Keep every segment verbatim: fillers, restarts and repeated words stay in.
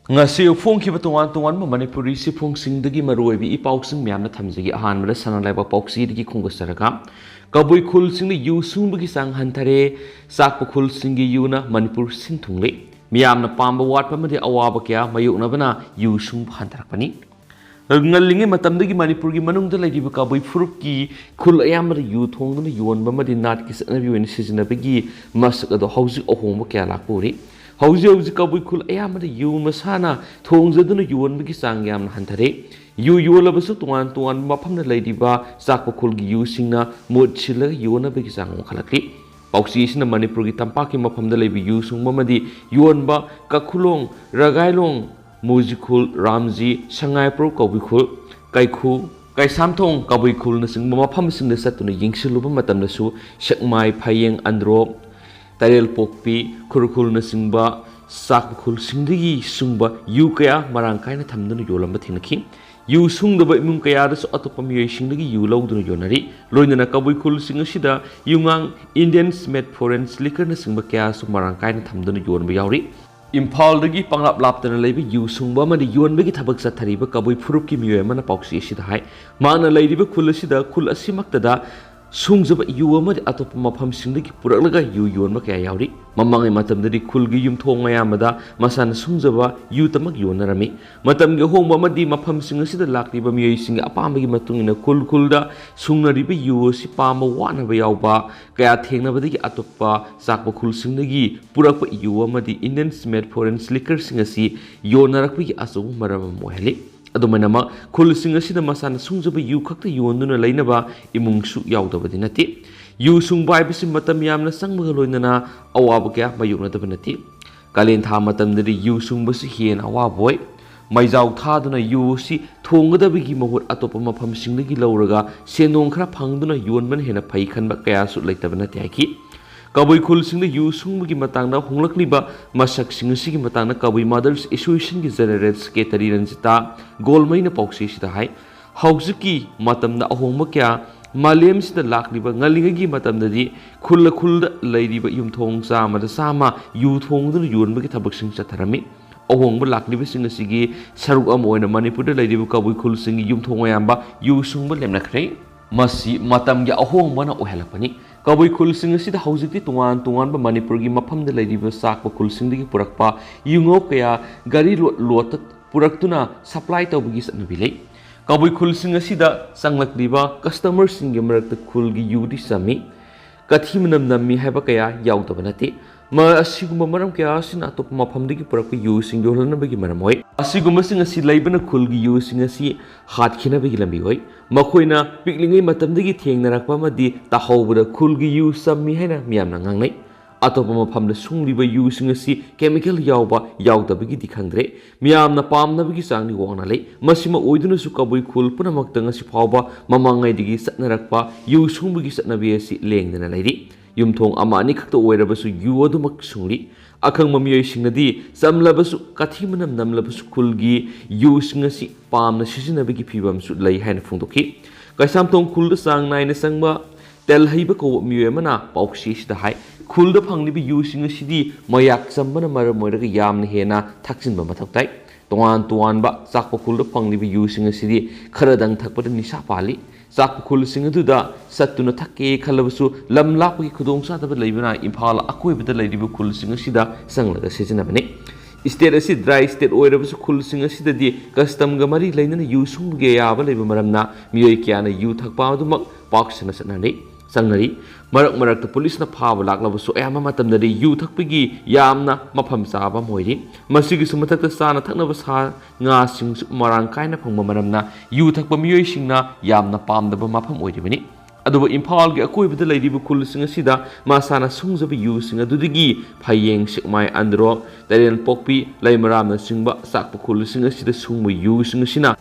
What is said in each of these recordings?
ꯉꯁꯤ ꯐꯣꯡꯈꯤꯕ ꯇꯣꯉꯥꯟ ꯇꯣꯉꯥꯟꯕ ꯃꯅꯤꯄꯨꯔꯤ ꯁꯤꯐꯣꯡꯁꯤꯡꯗꯒꯤ ꯃꯔꯨꯑꯣꯏꯕ ꯏ ꯄꯥꯎꯁꯤꯡ ꯃꯌꯥꯝꯅ ꯊꯝꯖꯒꯦ꯫ ꯑꯍꯥꯟꯕꯗ ꯁꯅꯥ ꯂꯩꯕꯥꯛ ꯄꯥꯎꯆꯦꯗꯒꯤ ꯈꯣꯝꯒꯠꯆꯔꯒ, ꯀꯕꯨꯏ ꯈꯨꯜꯁꯤꯡꯅ ꯌꯨ ꯁꯨꯡꯕꯒꯤ ꯆꯥꯡ ꯍꯟꯊꯔꯦ, ꯆꯥꯛꯄ ꯈꯨꯜꯁꯤꯡꯒꯤ ꯌꯨꯅ ꯃꯅꯤꯄꯨꯔ ꯁꯤꯟ ꯊꯨꯡꯂꯦ, ꯃꯤꯌꯥꯝꯅ ꯄꯥꯝꯕ ꯋꯥꯠꯄ ꯑꯃꯗꯤ ꯑꯋꯥꯕ ꯀꯌꯥ ꯃꯥꯌꯣꯛꯅꯕꯅ ꯌꯨ ꯁꯨꯡꯕ ꯍꯟꯊꯔꯛꯄꯅꯤ꯫ ꯉꯜꯂꯤꯉꯩ ꯃꯇꯝꯗꯒꯤ ꯃꯅꯤꯄꯨꯔꯒꯤ ꯃꯅꯨꯡꯗ ꯂꯩꯔꯤꯕ ꯀꯕꯨꯏ ꯐꯨꯔꯨꯞꯀꯤ ꯈꯨꯜ ꯑꯌꯥꯝꯕꯗ ꯌꯨ ꯊꯣꯡꯗꯨꯅ ꯌꯣꯟꯕ ꯑꯃꯗꯤ ꯅꯥꯠꯀꯤ ꯆꯠꯅꯕꯤ ꯑꯣꯏꯅ ꯁꯤꯖꯤꯟꯅꯕꯒꯤ ꯃꯁꯛ ꯑꯗꯣ ꯍꯧꯖꯤꯛ ꯑꯍꯣꯡꯕ ꯀꯌꯥ ꯂꯥꯛꯄ ꯎꯔꯤ꯫ ꯍꯧꯖꯤꯛ ꯍꯧꯖꯤꯛ ꯀꯕꯨꯏ ꯈꯨꯜ ꯑꯌꯥꯝꯕꯗ ꯌꯨ ꯃꯁꯥꯅ ꯊꯣꯡꯖꯗꯨꯅ ꯌꯣꯟꯕꯒꯤ ꯆꯥꯡ ꯌꯥꯝꯅ ꯍꯟꯊꯔꯦ꯫ ꯌꯨ ꯌꯣꯜꯂꯕꯁꯨ ꯇꯣꯉꯥꯟ ꯇꯣꯉꯥꯟꯕ ꯃꯐꯝꯗ ꯂꯩꯔꯤꯕ ꯆꯥꯛꯄ ꯈꯨꯜꯒꯤ ꯌꯨꯁꯤꯡꯅ ꯃꯍꯨꯠ ꯁꯤꯜꯂꯒ ꯌꯣꯟꯅꯕꯒꯤ ꯆꯥꯡ ꯋꯥꯡꯈꯠꯂꯛꯂꯤ꯫ ꯄꯥꯎꯆꯦ ꯑꯁꯤꯅ ꯃꯅꯤꯄꯨꯔꯒꯤ ꯇꯝꯄꯥꯛꯀꯤ ꯃꯐꯝꯗ ꯂꯩꯕ ꯌꯨ ꯁꯨꯡꯕ ꯑꯃꯗꯤ ꯌꯣꯟꯕ ꯀꯈꯨꯂꯣꯡ, ꯔꯒꯥꯏꯂꯣꯡ, ꯃꯨꯖꯤꯈꯨꯜ, ꯔꯥꯝꯖꯤ, ꯁꯉꯥꯏꯄ꯭ꯔꯧ ꯀꯕꯨꯏꯈꯨꯜ, ꯀꯩꯈꯨ, ꯀꯩꯁꯥꯝꯊꯣꯡ ꯀꯕꯨꯏꯈꯨꯜꯅꯆꯤꯡꯕ ꯃꯐꯝꯁꯤꯡꯗ ꯆꯠꯇꯨꯅ ꯌꯦꯡꯁꯤꯜꯂꯨꯕ ꯃꯇꯝꯗꯁꯨ ꯁꯦꯛꯃꯥꯏ, ꯐꯌꯦꯡ, ꯑꯟꯗ꯭ꯔꯣꯞ, ꯇꯔꯦꯜꯄꯣꯛꯄꯤ, ꯈꯨꯔꯈꯨꯜꯅꯆꯤꯡꯕ ꯆꯥꯛꯄ ꯈꯨꯜꯁꯤꯡꯗꯒꯤ ꯁꯨꯡꯕ ꯌꯨ ꯀꯌꯥ ꯃꯔꯥꯡ ꯀꯥꯏꯅ ꯊꯝꯗꯨꯅ ꯌꯣꯜꯂꯝꯕ ꯊꯦꯡꯅꯈꯤ꯫ ꯌꯨ ꯁꯨꯡꯗꯕ ꯏꯃꯨꯡ ꯀꯌꯥꯗꯁꯨ ꯑꯇꯣꯞꯄ ꯃꯤꯑꯣꯏꯁꯤꯡꯗꯒꯤ ꯌꯨ ꯂꯧꯗꯨꯅ ꯌꯣꯟꯅꯔꯤ꯫ ꯂꯣꯏꯅꯅ ꯀꯕꯨꯏ ꯈꯨꯜꯁꯤꯡ ꯑꯁꯤꯗ ꯌꯨꯉꯥꯡ Indians Made Foreign Liquorꯅꯆꯤꯡꯕ ꯀꯌꯥꯁꯨ ꯃꯔꯥꯡ ꯀꯥꯏꯅ ꯊꯝꯗꯨꯅ ꯌꯣꯟꯕ ꯌꯥꯎꯔꯤ꯫ ꯏꯝꯐꯥꯜꯗꯒꯤ ꯄꯪꯂꯥꯞ ꯂꯥꯞꯇꯅ ꯂꯩꯕ ꯌꯨ ꯁꯨꯡꯕ ꯑꯃꯗꯤ ꯌꯣꯟꯕꯒꯤ ꯊꯕꯛ ꯆꯠꯊꯔꯤꯕ ꯀꯕꯨꯏ ꯐꯨꯔꯨꯞꯀꯤ ꯃꯤꯑꯣꯏ ꯑꯃꯅ ꯄꯥꯎꯆꯦ ꯑꯁꯤꯗ ꯍꯥꯏ, ꯃꯍꯥꯛꯅ ꯂꯩꯔꯤꯕ ꯈꯨꯜ ꯑꯁꯤꯗ ꯈꯨꯜ ꯑꯁꯤꯃꯛꯇꯗ ꯁꯨꯡꯖꯕ ꯌꯨ ꯑꯃꯗꯤ ꯑꯇꯣꯞꯄ ꯃꯐꯝꯁꯤꯡꯗꯒꯤ ꯄꯨꯔꯛꯂꯒ ꯌꯨ ꯌꯣꯟꯕ ꯀꯌꯥ ꯌꯥꯎꯔꯤ꯫ ꯃꯃꯥꯡꯉꯩ ꯃꯇꯝꯗꯗꯤ ꯈꯨꯜꯒꯤ ꯌꯨꯝꯊꯣꯡ ꯑꯌꯥꯝꯕꯗ ꯃꯁꯥꯅ ꯁꯨꯡꯖꯕ ꯌꯨꯇꯃꯛ ꯌꯣꯟꯅꯔꯝꯃꯤ꯫ ꯃꯇꯝꯒꯤ ꯑꯍꯣꯡꯕ ꯑꯃꯗꯤ ꯃꯐꯝꯁꯤꯡ ꯑꯁꯤꯗ ꯂꯥꯛꯂꯤꯕ ꯃꯤꯑꯣꯏꯁꯤꯡꯒꯤ ꯑꯄꯥꯝꯕꯒꯤ ꯃꯇꯨꯡ ꯏꯟꯅ ꯈꯨꯜ ꯈꯨꯜꯗ ꯁꯨꯡꯅꯔꯤꯕ ꯌꯨ ꯑꯁꯤ ꯄꯥꯝꯕ ꯋꯥꯠꯅꯕ ꯌꯥꯎꯕ ꯀꯌꯥ ꯊꯦꯡꯅꯕꯗꯒꯤ ꯑꯇꯣꯞꯄ ꯆꯥꯛꯄ ꯈꯨꯜꯁꯤꯡꯗꯒꯤ ꯄꯨꯔꯛꯄ ꯌꯨ ꯑꯃꯗꯤ Indians Made Foreign Liquorꯁꯤꯡ ꯑꯁꯤ ꯌꯣꯟꯅꯔꯛꯄꯒꯤ ꯑꯆꯧꯕ ꯃꯔꯝ ꯑꯃ ꯑꯣꯏꯍꯜꯂꯤ꯫ ꯑꯗꯨꯃꯥꯏꯅꯃꯛ, ꯈꯨꯜꯁꯤꯡ ꯑꯁꯤꯗ ꯃꯁꯥꯅ ꯁꯨꯡꯖꯕ ꯌꯨ ꯈꯛꯇ ꯌꯣꯟꯗꯨꯅ ꯂꯩꯅꯕ ꯏꯃꯨꯡꯁꯨ ꯌꯥꯎꯗꯕꯗꯤ ꯅꯠꯇꯦ꯫ ꯌꯨ ꯁꯨꯡꯕ ꯍꯥꯏꯕꯁꯤ ꯃꯇꯝ ꯌꯥꯝꯅ ꯆꯪꯕꯒ ꯂꯣꯏꯅꯅ ꯑꯋꯥꯕ ꯀꯌꯥ ꯃꯥꯌꯣꯛꯅꯗꯕ ꯅꯠꯇꯦ꯫ ꯀꯥꯂꯦꯟ ꯊꯥ ꯃꯇꯝꯗꯗꯤ ꯌꯨ ꯁꯨꯡꯕꯁꯤ ꯍꯦꯟꯅ ꯑꯋꯥꯕ ꯑꯣꯏ꯫ ꯃꯩꯖꯥꯎ ꯊꯥꯗꯨꯅ ꯌꯨ ꯑꯁꯤ ꯊꯣꯡꯒꯗꯕꯒꯤ ꯃꯍꯨꯠ ꯑꯇꯣꯞꯄ ꯃꯐꯝꯁꯤꯡꯗꯒꯤ ꯂꯧꯔꯒ ꯁꯦꯟꯗꯣꯡ ꯈꯔ ꯐꯪꯗꯨꯅ ꯌꯣꯟꯕꯅ ꯍꯦꯟꯅ ꯐꯩ ꯈꯟꯕ ꯀꯌꯥꯁꯨ ꯂꯩꯇꯕ ꯅꯠꯇꯦ ꯍꯥꯏꯈꯤ꯫ ꯀꯕꯨꯏ ꯈꯨꯜꯁꯤꯡꯗ ꯌꯨ ꯁꯨꯡꯕꯒꯤ ꯃꯇꯥꯡꯗ ꯍꯣꯡꯂꯛꯂꯤꯕ ꯃꯁꯛꯁꯤꯡ ꯑꯁꯤꯒꯤ ꯃꯇꯥꯡꯗ ꯀꯕꯨꯏ Mothers Associationꯒꯤ General Secretary ꯔꯟꯖꯤꯇꯥ ꯒꯣꯜꯃꯩꯅ ꯄꯥꯎꯆꯦꯁꯤꯗ ꯍꯥꯏ, ꯍꯧꯖꯤꯛꯀꯤ ꯃꯇꯝꯗ ꯑꯍꯣꯡꯕ ꯀꯌꯥ ꯃꯥꯂꯦꯝꯁꯤꯗ ꯂꯥꯛꯂꯤꯕ ꯉꯜꯂꯤꯉꯩꯒꯤ ꯃꯇꯝꯗꯗꯤ ꯈꯨꯜ ꯈꯨꯜꯗ ꯂꯩꯔꯤꯕ ꯌꯨꯝꯊꯣꯡ ꯆꯥꯝꯃꯗ ꯆꯥꯝꯃ ꯌꯨ ꯊꯣꯡꯗꯨꯅ ꯌꯣꯟꯕꯒꯤ ꯊꯕꯛꯁꯤꯡ ꯆꯠꯊꯔꯝꯃꯤ꯫ ꯑꯍꯣꯡꯕ ꯂꯥꯛꯂꯤꯕꯁꯤꯡ ꯑꯁꯤꯒꯤ ꯁꯔꯨꯛ ꯑꯃ ꯑꯣꯏꯅ ꯃꯅꯤꯄꯨꯔꯗ ꯂꯩꯔꯤꯕ ꯀꯕꯨꯏ ꯈꯨꯜꯁꯤꯡꯒꯤ ꯌꯨꯝꯊꯣꯡ ꯑꯌꯥꯝꯕ ꯌꯨ ꯁꯨꯡꯕ ꯂꯦꯞꯅꯈ꯭ꯔꯦ꯫ ꯃꯁꯤ ꯃꯇꯝꯒꯤ ꯑꯍꯣꯡꯕꯅ ꯑꯣꯏꯍꯜꯂꯛꯄꯅꯤ꯫ ꯀꯕꯨꯏ ꯈꯨꯜꯁꯤꯡ ꯑꯁꯤꯗ ꯍꯧꯖꯤꯛꯇꯤ ꯇꯣꯉꯥꯟ ꯇꯣꯉꯥꯟꯕ ꯃꯅꯤꯄꯨꯔꯒꯤ ꯃꯐꯝꯗ ꯂꯩꯔꯤꯕ ꯆꯥꯛꯄ ꯈꯨꯜꯁꯤꯡꯗꯒꯤ ꯄꯨꯔꯛꯄ ꯌꯨꯉꯧ ꯀꯌꯥ ꯒꯥꯔꯤ ꯂꯣꯠ ꯂꯣꯠꯇ ꯄꯨꯔꯛꯇꯨꯅ ꯁꯄ꯭ꯂꯥꯏ ꯇꯧꯕꯒꯤ ꯆꯠꯅꯕꯤ ꯂꯩ꯫ ꯀꯕꯨꯏ ꯈꯨꯜꯁꯤꯡ ꯑꯁꯤꯗ ꯆꯪꯂꯛꯂꯤꯕ ꯀꯁꯇꯃꯔꯁꯤꯡꯒꯤ ꯃꯔꯛꯇ ꯈꯨꯜꯒꯤ ꯌꯨꯗꯤ ꯆꯝꯃꯤ, ꯀꯊꯤ ꯃꯅꯝ ꯅꯝꯃꯤ ꯍꯥꯏꯕ ꯀꯌꯥ ꯌꯥꯎꯗꯕ ꯅꯠꯇꯦ꯫ ꯃ-, ꯑꯁꯤꯒꯨꯝꯕ ꯃꯔꯝ ꯀꯌꯥ ꯑꯁꯤꯅ ꯑꯇꯣꯞꯄ ꯃꯐꯝꯗꯒꯤ ꯄꯨꯔꯛꯄ ꯌꯨꯁꯤꯡ ꯌꯣꯜꯍꯟꯅꯕꯒꯤ ꯃꯔꯝ ꯑꯣꯏ꯫ ꯑꯁꯤꯒꯨꯝꯕꯁꯤꯡ ꯑꯁꯤ ꯂꯩꯕꯅ ꯈꯨꯜꯒꯤ ꯌꯨꯁꯤꯡ ꯑꯁꯤ ꯍꯥꯠꯈꯤꯅꯕꯒꯤ ꯂꯝꯕꯤ ꯑꯣꯏ꯫ ꯃꯈꯣꯏꯅ ꯄꯤꯛꯂꯤꯉꯩ ꯃꯇꯝꯗꯒꯤ ꯊꯦꯡꯅꯔꯛꯄ ꯑꯃꯗꯤ ꯇꯥꯍꯧꯕꯗ ꯈꯨꯜꯒꯤ ꯌꯨ ꯆꯝꯃꯤ ꯍꯥꯏꯅ ꯃꯤꯌꯥꯝꯅ ꯉꯥꯡꯅꯩ꯫ ꯑꯇꯣꯞꯄ ꯃꯐꯝꯗ ꯁꯨꯡꯂꯤꯕ ꯌꯨꯁꯤꯡ ꯑꯁꯤ ꯀꯦꯃꯤꯀꯦꯜ ꯌꯥꯎꯕ ꯌꯥꯎꯗꯕꯒꯤꯗꯤ ꯈꯪꯗ꯭ꯔꯦ꯫ ꯃꯤꯌꯥꯝꯅ ꯄꯥꯝꯅꯕꯒꯤ ꯆꯥꯡꯗꯤ ꯋꯥꯡꯅ ꯂꯩ꯫ ꯃꯁꯤꯃ ꯑꯣꯏꯗꯨꯅꯁꯨ ꯀꯕꯨꯏ ꯈꯨꯜ ꯄꯨꯝꯅꯃꯛꯇ ꯉꯁꯤ ꯐꯥꯎꯕ ꯃꯃꯥꯡꯉꯩꯗꯒꯤ ꯆꯠꯅꯔꯛꯄ ꯌꯨ ꯁꯨꯡꯕꯒꯤ ꯆꯠꯅꯕꯤ ꯑꯁꯤ ꯂꯦꯡꯗꯅ ꯂꯩꯔꯤ꯫ ꯌꯨꯝꯊꯣꯡ ꯑꯃ ꯑꯅꯤꯈꯛꯇ ꯑꯣꯏꯔꯕꯁꯨ ꯌꯨ ꯑꯗꯨꯃꯛ ꯁꯨꯡꯂꯤ꯫ ꯑꯈꯪꯕ ꯃꯤꯑꯣꯏꯁꯤꯡꯅꯗꯤ ꯆꯝꯂꯕꯁꯨ, ꯀꯥꯊꯤ ꯃꯅꯝ ꯅꯝꯂꯕꯁꯨ ꯈꯨꯜꯒꯤ ꯌꯨꯁꯤꯡ ꯑꯁꯤ ꯄꯥꯝꯅ ꯁꯤꯖꯤꯟꯅꯕꯒꯤ ꯐꯤꯕꯝꯁꯨ ꯂꯩ ꯍꯥꯏꯅ ꯐꯣꯡꯗꯣꯛꯈꯤ꯫ ꯀꯩꯁꯥꯝꯊꯣꯡ ꯈꯨꯜꯗ ꯆꯥꯡ ꯅꯥꯏꯅ ꯆꯪꯕ ꯇꯦꯜꯍꯩꯕ ꯀꯧꯕ ꯃꯤꯑꯣꯏ ꯑꯃꯅ ꯄꯥꯎꯆꯦ ꯑꯁꯤꯗ ꯍꯥꯏ, ꯈꯨꯜꯗ ꯐꯪꯂꯤꯕ ꯌꯨꯁꯤꯡ ꯑꯁꯤꯗꯤ ꯃꯌꯥꯛ ꯆꯝꯕꯅ ꯃꯔꯝ ꯑꯣꯏꯔꯒ ꯌꯥꯝꯅ ꯍꯦꯟꯅ ꯊꯛꯆꯤꯟꯕ ꯃꯊꯧ ꯇꯥꯏ꯫ ꯇꯣꯉꯥꯟ ꯇꯣꯉꯥꯟꯕ ꯆꯥꯛꯄ ꯈꯨꯜꯗ ꯐꯪꯂꯤꯕ ꯌꯨꯁꯤꯡ ꯑꯁꯤꯗꯤ ꯈꯔꯗꯪ ꯊꯛꯄꯗ ꯅꯤꯁꯥ ꯄꯥꯜꯂꯤ꯫ ꯆꯥꯛꯄ ꯈꯨꯜꯁꯤꯡ ꯑꯗꯨꯗ ꯆꯠꯇꯨꯅ ꯊꯛꯀꯦ ꯈꯜꯂꯕꯁꯨ ꯂꯝ ꯂꯥꯞꯄꯒꯤ ꯈꯨꯗꯣꯡꯆꯥꯗꯕ ꯂꯩꯕꯅ ꯏꯝꯐꯥꯜ ꯑꯀꯣꯏꯕꯗ ꯂꯩꯔꯤꯕ ꯈꯨꯜꯁꯤꯡ ꯑꯁꯤꯗ ꯆꯪꯂꯒ ꯁꯤꯖꯤꯟꯅꯕꯅꯤ꯫ ꯏꯁꯇꯦꯠ ꯑꯁꯤ ꯗ꯭ꯔꯥꯏ ꯏꯁꯇꯦꯠ ꯑꯣꯏꯔꯕꯁꯨ ꯈꯨꯜꯁꯤꯡ ꯑꯁꯤꯗꯗꯤ ꯀꯁꯇꯝꯒ ꯃꯔꯤ ꯂꯩꯅꯅ ꯌꯨ ꯁꯨꯡꯕꯒꯤ ꯑꯌꯥꯕ ꯂꯩꯕ ꯃꯔꯝꯅ ꯃꯤꯑꯣꯏ ꯀꯌꯥꯅ ꯌꯨ ꯊꯛꯄ ꯑꯗꯨꯃꯛ ꯄꯥꯛ ꯁꯟꯅ ꯆꯠꯅꯔꯤ, ꯆꯪꯅꯔꯤ꯫ ꯃꯔꯛ ꯃꯔꯛꯇ ꯄꯨꯂꯤꯁꯅ ꯐꯥꯕ ꯂꯥꯛꯂꯕꯁꯨ ꯑꯌꯥꯝꯕ ꯃꯇꯝꯗꯗꯤ ꯌꯨ ꯊꯛꯄꯒꯤ ꯌꯥꯝꯅ ꯃꯐꯝ ꯆꯥꯕ ꯑꯃ ꯑꯣꯏꯔꯤ꯫ ꯃꯁꯤꯒꯤꯁꯨ ꯃꯊꯛꯇ ꯆꯥꯅ ꯊꯛꯅꯕ ꯁꯥ ꯉꯥꯁꯤꯡꯁꯨ ꯃꯔꯥꯡ ꯀꯥꯏꯅ ꯐꯪꯕ ꯃꯔꯝꯅ ꯌꯨ ꯊꯛꯄ ꯃꯤꯑꯣꯏꯁꯤꯡꯅ ꯌꯥꯝꯅ ꯄꯥꯝꯗꯕ ꯃꯐꯝ ꯑꯣꯏꯔꯤꯕꯅꯤ꯫ ꯑꯗꯨꯕꯨ ꯏꯝꯐꯥꯜꯒꯤ ꯑꯀꯣꯏꯕꯗ ꯂꯩꯔꯤꯕ ꯈꯨꯜꯁꯤꯡ ꯑꯁꯤꯗ ꯃꯁꯥꯅ ꯁꯨꯡꯖꯕ ꯌꯨꯁꯤꯡ ꯑꯗꯨꯗꯒꯤ ꯐꯌꯦꯡ, ꯁꯦꯛꯃꯥꯏ, ꯑꯟꯗ꯭ꯔꯣ, ꯇꯔꯦꯜꯄꯣꯛꯄꯤ, ꯂꯩꯃꯔꯥꯝꯅꯆꯤꯡꯕ ꯆꯥꯛꯄ ꯈꯨꯜꯁꯤꯡ ꯑꯁꯤꯗ ꯁꯨꯡꯕ ꯌꯨꯁꯤꯡ ꯑꯁꯤꯅ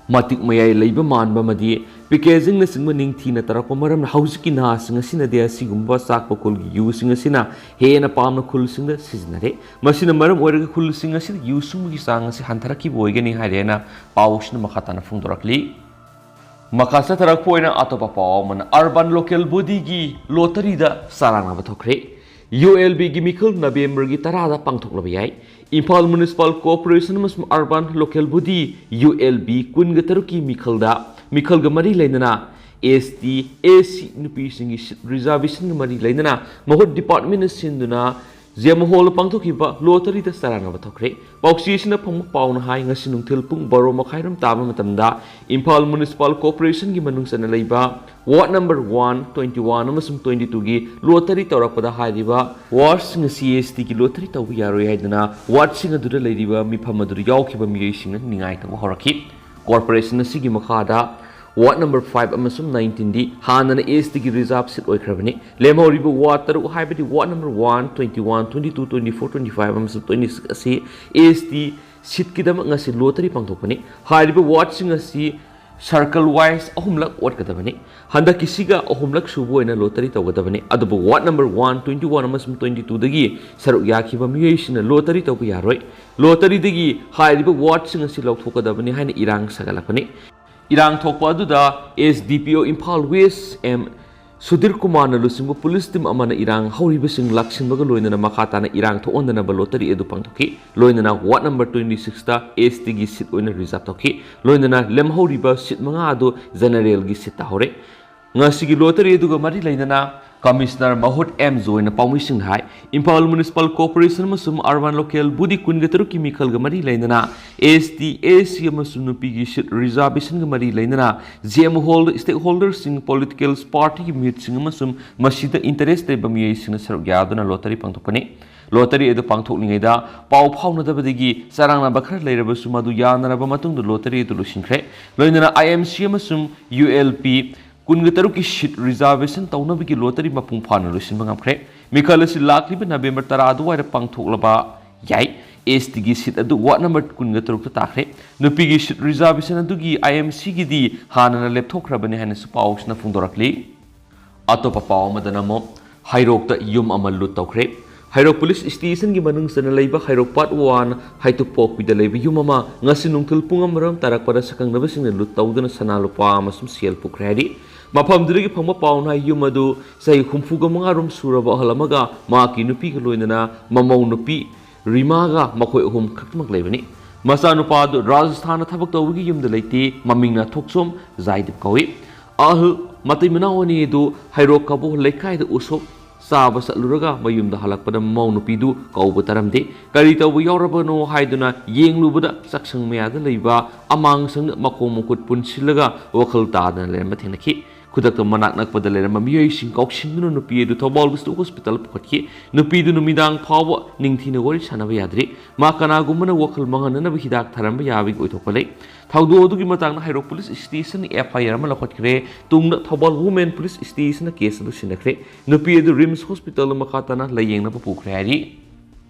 ꯃꯇꯤꯛ ꯃꯌꯥꯏ ꯂꯩꯕ ꯃꯥꯟꯕ ꯑꯃꯗꯤ ꯄꯦꯀꯦꯖꯤꯡꯅꯆꯤꯡꯕ ꯅꯤꯡꯊꯤꯅ ꯇꯥꯔꯛꯄ ꯃꯔꯝꯅ ꯍꯧꯖꯤꯛꯀꯤ ꯅꯍꯥꯁꯤꯡ ꯑꯁꯤꯅꯗꯤ ꯑꯁꯤꯒꯨꯝꯕ ꯆꯥꯛꯄ ꯈꯨꯜꯒꯤ ꯌꯨꯁꯤꯡ ꯑꯁꯤꯅ ꯍꯦꯟꯅ ꯄꯥꯝꯅ ꯈꯨꯜꯁꯤꯡꯗ ꯁꯤꯖꯤꯟꯅꯔꯦ꯫ ꯃꯁꯤꯅ ꯃꯔꯝ ꯑꯣꯏꯔꯒ ꯈꯨꯜꯁꯤꯡ ꯑꯁꯤꯗ ꯌꯨ ꯁꯨꯡꯕꯒꯤ ꯆꯥꯡ ꯑꯁꯤ ꯍꯟꯊꯔꯛꯈꯤꯕ ꯑꯣꯏꯒꯅꯤ ꯍꯥꯏꯔꯦꯅ ꯄꯥꯎꯁꯤꯅ ꯃꯈꯥ ꯇꯥꯅ ꯐꯣꯡꯗꯣꯔꯛꯂꯤ꯫ ꯃꯈꯥ ꯆꯠꯊꯔꯛꯄ ꯑꯣꯏꯅ ꯑꯇꯣꯞꯄ ꯄꯥꯎ ꯑꯃꯅ ꯑꯔꯕꯥꯟ ꯂꯣꯀꯦꯜ ꯕꯣꯗꯤꯒꯤ ꯂꯣꯇꯔꯤꯗ ꯆꯔꯥꯡꯅꯕ ꯊꯣꯛꯈ꯭ꯔꯦ꯫ ꯌꯨ ꯑꯦꯜ ꯕꯤꯒꯤ ꯃꯤꯈꯜ ꯅꯕꯦꯝꯕꯔꯒꯤ ꯇꯔꯥꯗ ꯄꯥꯡꯊꯣꯛꯂꯕ ꯌꯥꯏ꯫ ꯏꯝꯐꯥꯜ ꯃ꯭ꯌꯨꯅꯤꯁꯤꯄꯥꯜ ꯀꯣꯔꯄꯣꯔꯦꯁꯟ ꯑꯃꯁꯨꯡ urban local body, U L B, ꯀꯨꯟꯒ ꯇꯔꯨꯛꯀꯤ ꯃꯤꯈꯜꯗ, ꯃꯤꯈꯜꯒ ꯃꯔꯤ ꯂꯩꯅꯅ ꯑꯦꯁ ꯇꯤ, ꯑꯦꯁ ꯁꯤ ꯅꯨꯄꯤꯁꯤꯡꯒꯤ ꯁꯤꯠ ꯔꯤꯖꯥꯔꯕꯦꯁꯟꯒ ꯃꯔꯤ ꯂꯩꯅꯅ ꯃꯍꯨꯠ ꯗꯤꯄꯥꯔꯠꯃꯦꯟꯅ ꯁꯤꯟꯗꯨꯅ ꯖꯦꯝ ꯍꯣꯜꯗ ꯄꯥꯡꯊꯣꯛꯈꯤꯕ ꯂꯣꯇꯔꯤꯗ ꯆꯔꯥꯡꯅꯕ ꯊꯣꯛꯈ꯭ꯔꯦ꯫ ꯄꯥꯎꯆꯦ ꯑꯁꯤꯅ ꯐꯪꯕ ꯄꯥꯎꯅ ꯍꯥꯏ, ꯉꯁꯤ ꯅꯨꯡꯊꯤꯜ ꯄꯨꯡ ꯕꯥꯔꯣ ꯃꯈꯥꯏꯔꯣꯝ ꯇꯥꯕ ꯃꯇꯝꯗ ꯏꯝꯐꯥꯜ ꯃ꯭ꯌꯨꯅꯤꯁꯤꯄꯥꯜ ꯀꯣꯔꯄꯣꯔꯦꯁꯟꯒꯤ ꯃꯅꯨꯡ ꯆꯟꯅ ꯂꯩꯕ ward number one, twenty one ꯑꯃꯁꯨꯡ ꯇ꯭ꯋꯦꯟꯇꯤ ꯇꯨꯒꯤ ꯂꯣꯇꯔꯤ ꯇꯧꯔꯛꯄꯗ ꯍꯥꯏꯔꯤꯕ ꯋꯥꯔꯗꯁꯤꯡ ꯑꯁꯤ ꯑꯦꯁ ꯇꯤꯒꯤ ꯂꯣꯇꯔꯤ ꯇꯧꯕ ꯌꯥꯔꯣꯏ ꯍꯥꯏꯗꯨꯅ ꯋꯥꯔꯗꯁꯤꯡ ꯑꯗꯨꯗ ꯂꯩꯔꯤꯕ ꯃꯤꯐꯝ ꯑꯗꯨꯗ ꯌꯥꯎꯈꯤꯕ ꯃꯤꯑꯣꯏꯁꯤꯡꯅ ꯅꯤꯡꯉꯥꯏ ꯇꯧꯕ ꯍꯧꯔꯛꯈꯤ꯫ ꯀꯣꯔꯄꯣꯔꯦꯁꯟ ꯑꯁꯤꯒꯤ ꯃꯈꯥꯗ ꯋꯥꯔꯗ ꯅꯝꯕꯔ ꯐꯥꯏꯚ ꯑꯃꯁꯨꯡ ꯅꯥꯏꯟꯇꯤꯟꯗꯤ ꯍꯥꯟꯅꯅ ꯑꯦꯁ ꯇꯤꯒꯤ ꯔꯤꯖꯥꯔꯚ ꯁꯤꯠ ꯑꯣꯏꯈ꯭ꯔꯕꯅꯤ꯫ ꯂꯦꯝꯍꯧꯔꯤꯕ ꯋꯥꯔꯗ ꯇꯔꯨꯛ, ꯍꯥꯏꯕꯗꯤ ward number one, twenty one, twenty two, twenty four, twenty five ꯑꯃꯁꯨꯡ ꯇ꯭ꯋꯦꯟꯇꯤ ꯁꯤꯛꯁ ꯑꯁꯤ ꯑꯦꯁ ꯇꯤ ꯁꯤꯠꯀꯤꯗꯃꯛ ꯉꯁꯤ ꯂꯣꯇꯔꯤ ꯄꯥꯡꯊꯣꯛꯄꯅꯤ꯫ ꯍꯥꯏꯔꯤꯕ ꯋꯥꯔꯗꯁꯤꯡ ꯑꯁꯤ ꯁꯔꯀꯜ ꯋꯥꯏꯁ ꯑꯍꯨꯝꯂꯛ ꯑꯣꯠꯀꯗꯕꯅꯤ꯫ ꯍꯟꯗꯛꯀꯤꯁꯤꯒ ꯑꯍꯨꯝꯂꯛ ꯁꯨꯕ ꯑꯣꯏꯅ ꯂꯣꯇꯔꯤ ꯇꯧꯒꯗꯕꯅꯤ꯫ ꯑꯗꯨꯕꯨ ward number one, twenty one ꯑꯃꯁꯨꯡ ꯇ꯭ꯋꯦꯟꯇꯤ ꯇꯨꯗꯒꯤ ꯁꯔꯨꯛ ꯌꯥꯈꯤꯕ ꯃꯤꯑꯣꯏꯁꯤꯡꯅ ꯂꯣꯇꯔꯤ ꯇꯧꯕ ꯌꯥꯔꯣꯏ꯫ ꯂꯣꯇꯔꯤꯗꯒꯤ ꯍꯥꯏꯔꯤꯕ ꯋꯥꯔꯗꯁꯤꯡ ꯑꯁꯤ ꯂꯧꯊꯣꯛꯀꯗꯕꯅꯤ ꯍꯥꯏꯅ ꯏꯔꯥꯡ ꯁꯥꯒꯠꯂꯛꯄꯅꯤ꯫ ꯏꯔꯥꯡ ꯊꯣꯛꯄ ꯑꯗꯨꯗ ꯑꯦꯁ ꯗꯤ ꯄꯤ ꯑꯣ ꯏꯝꯐꯥꯜ ꯋꯦꯁ ꯑꯦꯝ ꯁꯨꯙꯤꯔ ꯀꯨꯃꯥꯔꯅ ꯂꯨꯆꯤꯡꯕ ꯄꯨꯂꯤꯁ ꯇꯤꯝ ꯑꯃꯅ ꯏꯔꯥꯡ ꯍꯧꯔꯤꯕꯁꯤꯡ ꯂꯥꯛꯁꯤꯟꯕꯒ ꯂꯣꯏꯅꯅ ꯃꯈꯥ ꯇꯥꯅ ꯏꯔꯥꯡ ꯊꯣꯛꯍꯟꯗꯅꯕ ꯂꯣꯇꯔꯤ ꯑꯗꯨ ꯄꯥꯡꯊꯣꯛꯈꯤ꯫ ꯂꯣꯏꯅꯅ ꯋꯥꯔꯗ ꯅꯝꯕꯔ ꯇ꯭ꯋꯦꯟꯇꯤ ꯁꯤꯛꯁꯇ ꯑꯦꯁ ꯇꯤꯒꯤ ꯁꯤꯠ ꯑꯣꯏꯅ ꯔꯤꯖꯥꯔꯚ ꯇꯧꯈꯤ꯫ ꯂꯣꯏꯅꯅ ꯂꯦꯝꯍꯧꯔꯤꯕ ꯁꯤꯠ ꯃꯉꯥ ꯑꯗꯨ ꯖꯦꯅꯔꯦꯜꯒꯤ ꯁꯤꯠ ꯇꯥꯍꯧꯔꯦ꯫ ꯉꯁꯤꯒꯤ ꯂꯣꯇꯔꯤ ꯑꯗꯨꯒ ꯃꯔꯤ ꯂꯩꯅꯅ ꯀꯃꯤꯁꯅꯔ ꯃꯍꯨꯠ ꯑꯦꯝ ꯖꯣꯏꯅ ꯄꯥꯎꯃꯤꯁꯤꯡꯗ ꯍꯥꯏ, ꯏꯝꯐꯥꯜ ꯃ꯭ꯌꯨꯅꯤꯁꯤꯄꯥꯜ ꯀꯣꯔꯄꯣꯔꯦꯁꯟ ꯑꯃꯁꯨꯡ ꯑꯔꯕꯥꯟ ꯂꯣꯀꯦꯜ ꯕꯣꯗꯤ ꯀꯨꯟꯒ ꯇꯔꯨꯛꯀꯤ ꯃꯤꯈꯜꯒ ꯃꯔꯤ ꯂꯩꯅꯅ ꯑꯦꯁ ꯇꯤ, ꯑꯦꯁ ꯁꯤ ꯑꯃꯁꯨꯡ ꯅꯨꯄꯤꯒꯤ ꯁꯤꯠ ꯔꯤꯖꯥꯔꯕꯦꯁꯟꯒ ꯃꯔꯤ ꯂꯩꯅꯅ ꯖꯦꯝ ꯍꯣꯜꯗ ꯁ꯭ꯇꯦꯛ ꯍꯣꯜꯗꯔꯁꯤꯡ, ꯄꯣꯂꯤꯇꯤꯀꯦꯜ ꯄꯥꯔꯇꯤꯒꯤ ꯃꯤꯍꯨꯠꯁꯤꯡ ꯑꯃꯁꯨꯡ ꯃꯁꯤꯗ ꯏꯟꯇꯔꯦꯁ ꯂꯩꯕ ꯃꯤꯑꯣꯏꯁꯤꯡꯅ ꯁꯔꯨꯛ ꯌꯥꯗꯨꯅ ꯂꯣꯇꯔꯤ ꯄꯥꯡꯊꯣꯛꯄꯅꯤ꯫ ꯂꯣꯇꯔꯤ ꯑꯗꯨ ꯄꯥꯡꯊꯣꯛꯂꯤꯉꯩꯗ ꯄꯥꯎ ꯐꯥꯎꯅꯗꯕꯗꯒꯤ ꯆꯔꯥꯡꯅꯕ ꯈꯔ ꯂꯩꯔꯕꯁꯨ ꯃꯗꯨ ꯌꯥꯅꯔꯕ ꯃꯇꯨꯡꯗ ꯂꯣꯇꯔꯤ ꯑꯗꯨ ꯂꯣꯏꯁꯤꯟꯈ꯭ꯔꯦ꯫ ꯂꯣꯏꯅꯅ ꯑꯥꯏ ꯑꯦꯝ ꯁꯤ ꯑꯃꯁꯨꯡ ꯌꯨ ꯑꯦꯜ ꯄꯤ ꯀꯨꯟꯒ ꯇꯔꯨꯛꯀꯤ ꯁꯤꯠ ꯔꯤꯖꯥꯔꯕꯦꯁꯟ ꯇꯧꯅꯕꯒꯤ ꯂꯣꯇꯔꯤ ꯃꯄꯨꯡ ꯐꯥꯅ ꯂꯣꯏꯁꯤꯟꯕ ꯉꯝꯈ꯭ꯔꯦ꯫ ꯃꯤꯈꯜ ꯑꯁꯤ ꯂꯥꯛꯂꯤꯕ ꯅꯕꯦꯝꯕꯔ ꯇꯔꯥ ꯑꯗꯨꯋꯥꯏꯗ ꯄꯥꯡꯊꯣꯛꯂꯕ ꯌꯥꯏ꯫ ꯑꯦꯁ ꯇꯤꯒꯤ ꯁꯤꯠ ꯑꯗꯨ ꯋꯥꯔꯗ ꯅꯝꯕꯔ ꯀꯨꯟꯒ ꯇꯔꯨꯛꯇ ꯇꯥꯈ꯭ꯔꯦ꯫ ꯅꯨꯄꯤꯒꯤ ꯁꯤꯠ ꯔꯤꯖꯥꯔꯕꯦꯁꯟ ꯑꯗꯨꯒꯤ ꯑꯥꯏ ꯑꯦꯝ ꯁꯤꯒꯤꯗꯤ ꯍꯥꯟꯅꯅ ꯂꯦꯞꯊꯣꯛꯈ꯭ꯔꯕꯅꯤ ꯍꯥꯏꯅꯁꯨ ꯄꯥꯎꯁꯤꯅ ꯐꯣꯡꯗꯣꯔꯛꯂꯤ꯫ ꯑꯇꯣꯞꯄ ꯄꯥꯎ ꯑꯃꯗꯅ ꯑꯃꯨꯛ ꯍꯩꯔꯣꯛꯇ ꯌꯨꯝ ꯑꯃ ꯂꯨꯠ ꯇꯧꯈ꯭ꯔꯦ꯫ ꯍꯩꯔꯣꯛ ꯄꯨꯂꯤꯁ ꯁ꯭ꯇꯦꯁꯟꯒꯤ ꯃꯅꯨꯡ ꯆꯟꯅ ꯂꯩꯕ ꯍꯩꯔꯣꯛ ꯄꯥꯔꯠ ꯋꯥꯟ ꯍꯩꯇꯨꯞꯄꯣꯛꯄꯤꯗ ꯂꯩꯕ ꯌꯨꯝ ꯑꯃ ꯉꯁꯤ ꯅꯨꯡꯊꯤꯜ ꯄꯨꯡ ꯑꯃꯔꯣꯝ ꯇꯥꯔꯛꯄꯗ ꯁꯛꯈꯪꯅꯕꯁꯤꯡꯅ ꯂꯨꯠ ꯇꯧꯗꯨꯅ ꯁꯅꯥ ꯂꯨꯄꯥ ꯑꯃꯁꯨꯡ ꯁꯦꯜ ꯄꯨꯈ꯭ꯔꯦ ꯍꯥꯏꯔꯤ꯫ ꯃꯐꯝꯗꯨꯗꯒꯤ ꯐꯪꯕ ꯄꯥꯎꯅ ꯍꯥꯏ, ꯌꯨꯝ ꯑꯗꯨ ꯆꯍꯤ ꯍꯨꯝꯐꯨꯒ ꯃꯉꯥꯔꯣꯝ ꯁꯨꯔꯕ ꯑꯍꯜ ꯑꯃꯒ ꯃꯍꯥꯛꯀꯤ ꯅꯨꯄꯤꯒ ꯂꯣꯏꯅꯅ ꯃꯃꯧ ꯅꯨꯄꯤ ꯔꯤꯃꯥꯒ ꯃꯈꯣꯏ ꯑꯍꯨꯝ ꯈꯛꯇꯃꯛ ꯂꯩꯕꯅꯤ꯫ ꯃꯆꯥꯅꯨꯄꯥ ꯑꯗꯨ ꯔꯥꯖꯁꯊꯥꯟꯗ ꯊꯕꯛ ꯇꯧꯕꯒꯤ ꯌꯨꯝꯗ ꯂꯩꯇꯦ꯫ ꯃꯃꯤꯡꯅ ꯊꯣꯛꯆꯣꯝ ꯖꯥꯏꯗꯤꯞ ꯀꯧꯏ꯫ ꯑꯍꯜ ꯃꯇꯩ ꯃꯅꯥꯎ ꯑꯅꯤ ꯑꯗꯨ ꯍꯩꯔꯣꯛ ꯀꯕꯣ ꯂꯩꯀꯥꯏꯗ ꯎꯁꯣꯞ ꯆꯥꯕ ꯆꯠꯂꯨꯔꯒ ꯃꯌꯨꯝꯗ ꯍꯜꯂꯛꯄꯗ ꯃꯃꯧ ꯅꯨꯄꯤꯗꯨ ꯀꯧꯕ ꯇꯥꯔꯝꯗꯦ꯫ ꯀꯔꯤ ꯇꯧꯕ ꯌꯥꯎꯔꯕꯅꯣ ꯍꯥꯏꯗꯨꯅ ꯌꯦꯡꯂꯨꯕꯗ ꯆꯥꯛꯁꯪ ꯃꯌꯥꯗ ꯂꯩꯕ ꯑꯃꯥꯡꯁꯪꯗ ꯃꯈꯣꯡ ꯃꯈꯨꯠ ꯄꯨꯟꯁꯤꯜꯂꯒ ꯋꯥꯈꯜ ꯇꯥꯗꯅ ꯂꯩꯔꯝꯕ ꯊꯦꯡꯅꯈꯤ꯫ ꯈꯨꯗꯛꯇ ꯃꯅꯥꯛ ꯅꯛꯄꯗ ꯂꯩꯔꯝꯕ ꯃꯤꯑꯣꯏꯁꯤꯡ ꯀꯧꯁꯤꯟꯗꯨꯅ ꯅꯨꯄꯤ ꯑꯗꯨ ꯊꯧꯕꯥꯜ ꯗꯤꯁꯇ꯭ꯔꯤꯛ ꯍꯣꯁꯄꯤꯇꯥꯜ ꯄꯨꯈꯠꯈꯤ꯫ ꯅꯨꯄꯤꯗꯨ ꯅꯨꯃꯤꯗꯥꯡ ꯐꯥꯎꯕ ꯅꯤꯡꯊꯤꯅ ꯋꯥꯔꯤ ꯁꯥꯟꯅꯕ ꯌꯥꯗ꯭ꯔꯤ꯫ ꯃꯥ ꯀꯅꯥꯒꯨꯝꯕꯅ ꯋꯥꯈꯜ ꯃꯥꯡꯍꯟꯅꯅꯕ ꯍꯤꯗꯥꯛ ꯊꯥꯔꯝꯕ ꯌꯥꯕꯒꯤ ꯑꯣꯏꯊꯣꯛꯄ ꯂꯩ꯫ ꯊꯧꯗꯣꯛ ꯑꯗꯨꯒꯤ ꯃꯇꯥꯡꯗ ꯍꯩꯔꯣꯛ ꯄꯨꯂꯤꯁ ꯁ꯭ꯇꯦꯁꯟ ꯑꯦꯐ ꯑꯥꯏ ꯑꯥꯔ ꯑꯃ ꯂꯧꯈꯠꯈ꯭ꯔꯦ꯫ ꯇꯨꯡꯗ ꯊꯧꯕꯥꯜ ꯋꯨꯃꯦꯟ ꯄꯨꯂꯤꯁ ꯁ꯭ꯇꯦꯁꯟꯅ ꯀꯦꯁ ꯑꯗꯨ ꯁꯤꯟꯅꯈ꯭ꯔꯦ꯫ ꯅꯨꯄꯤ ꯑꯗꯨ ꯔꯤꯝꯁ ꯍꯣꯁꯄꯤꯇꯥꯜꯗ ꯃꯈꯥ ꯇꯥꯅ ꯂꯥꯌꯦꯡꯅꯕ ꯄꯨꯈ꯭ꯔꯦ ꯍꯥꯏꯔꯤ꯫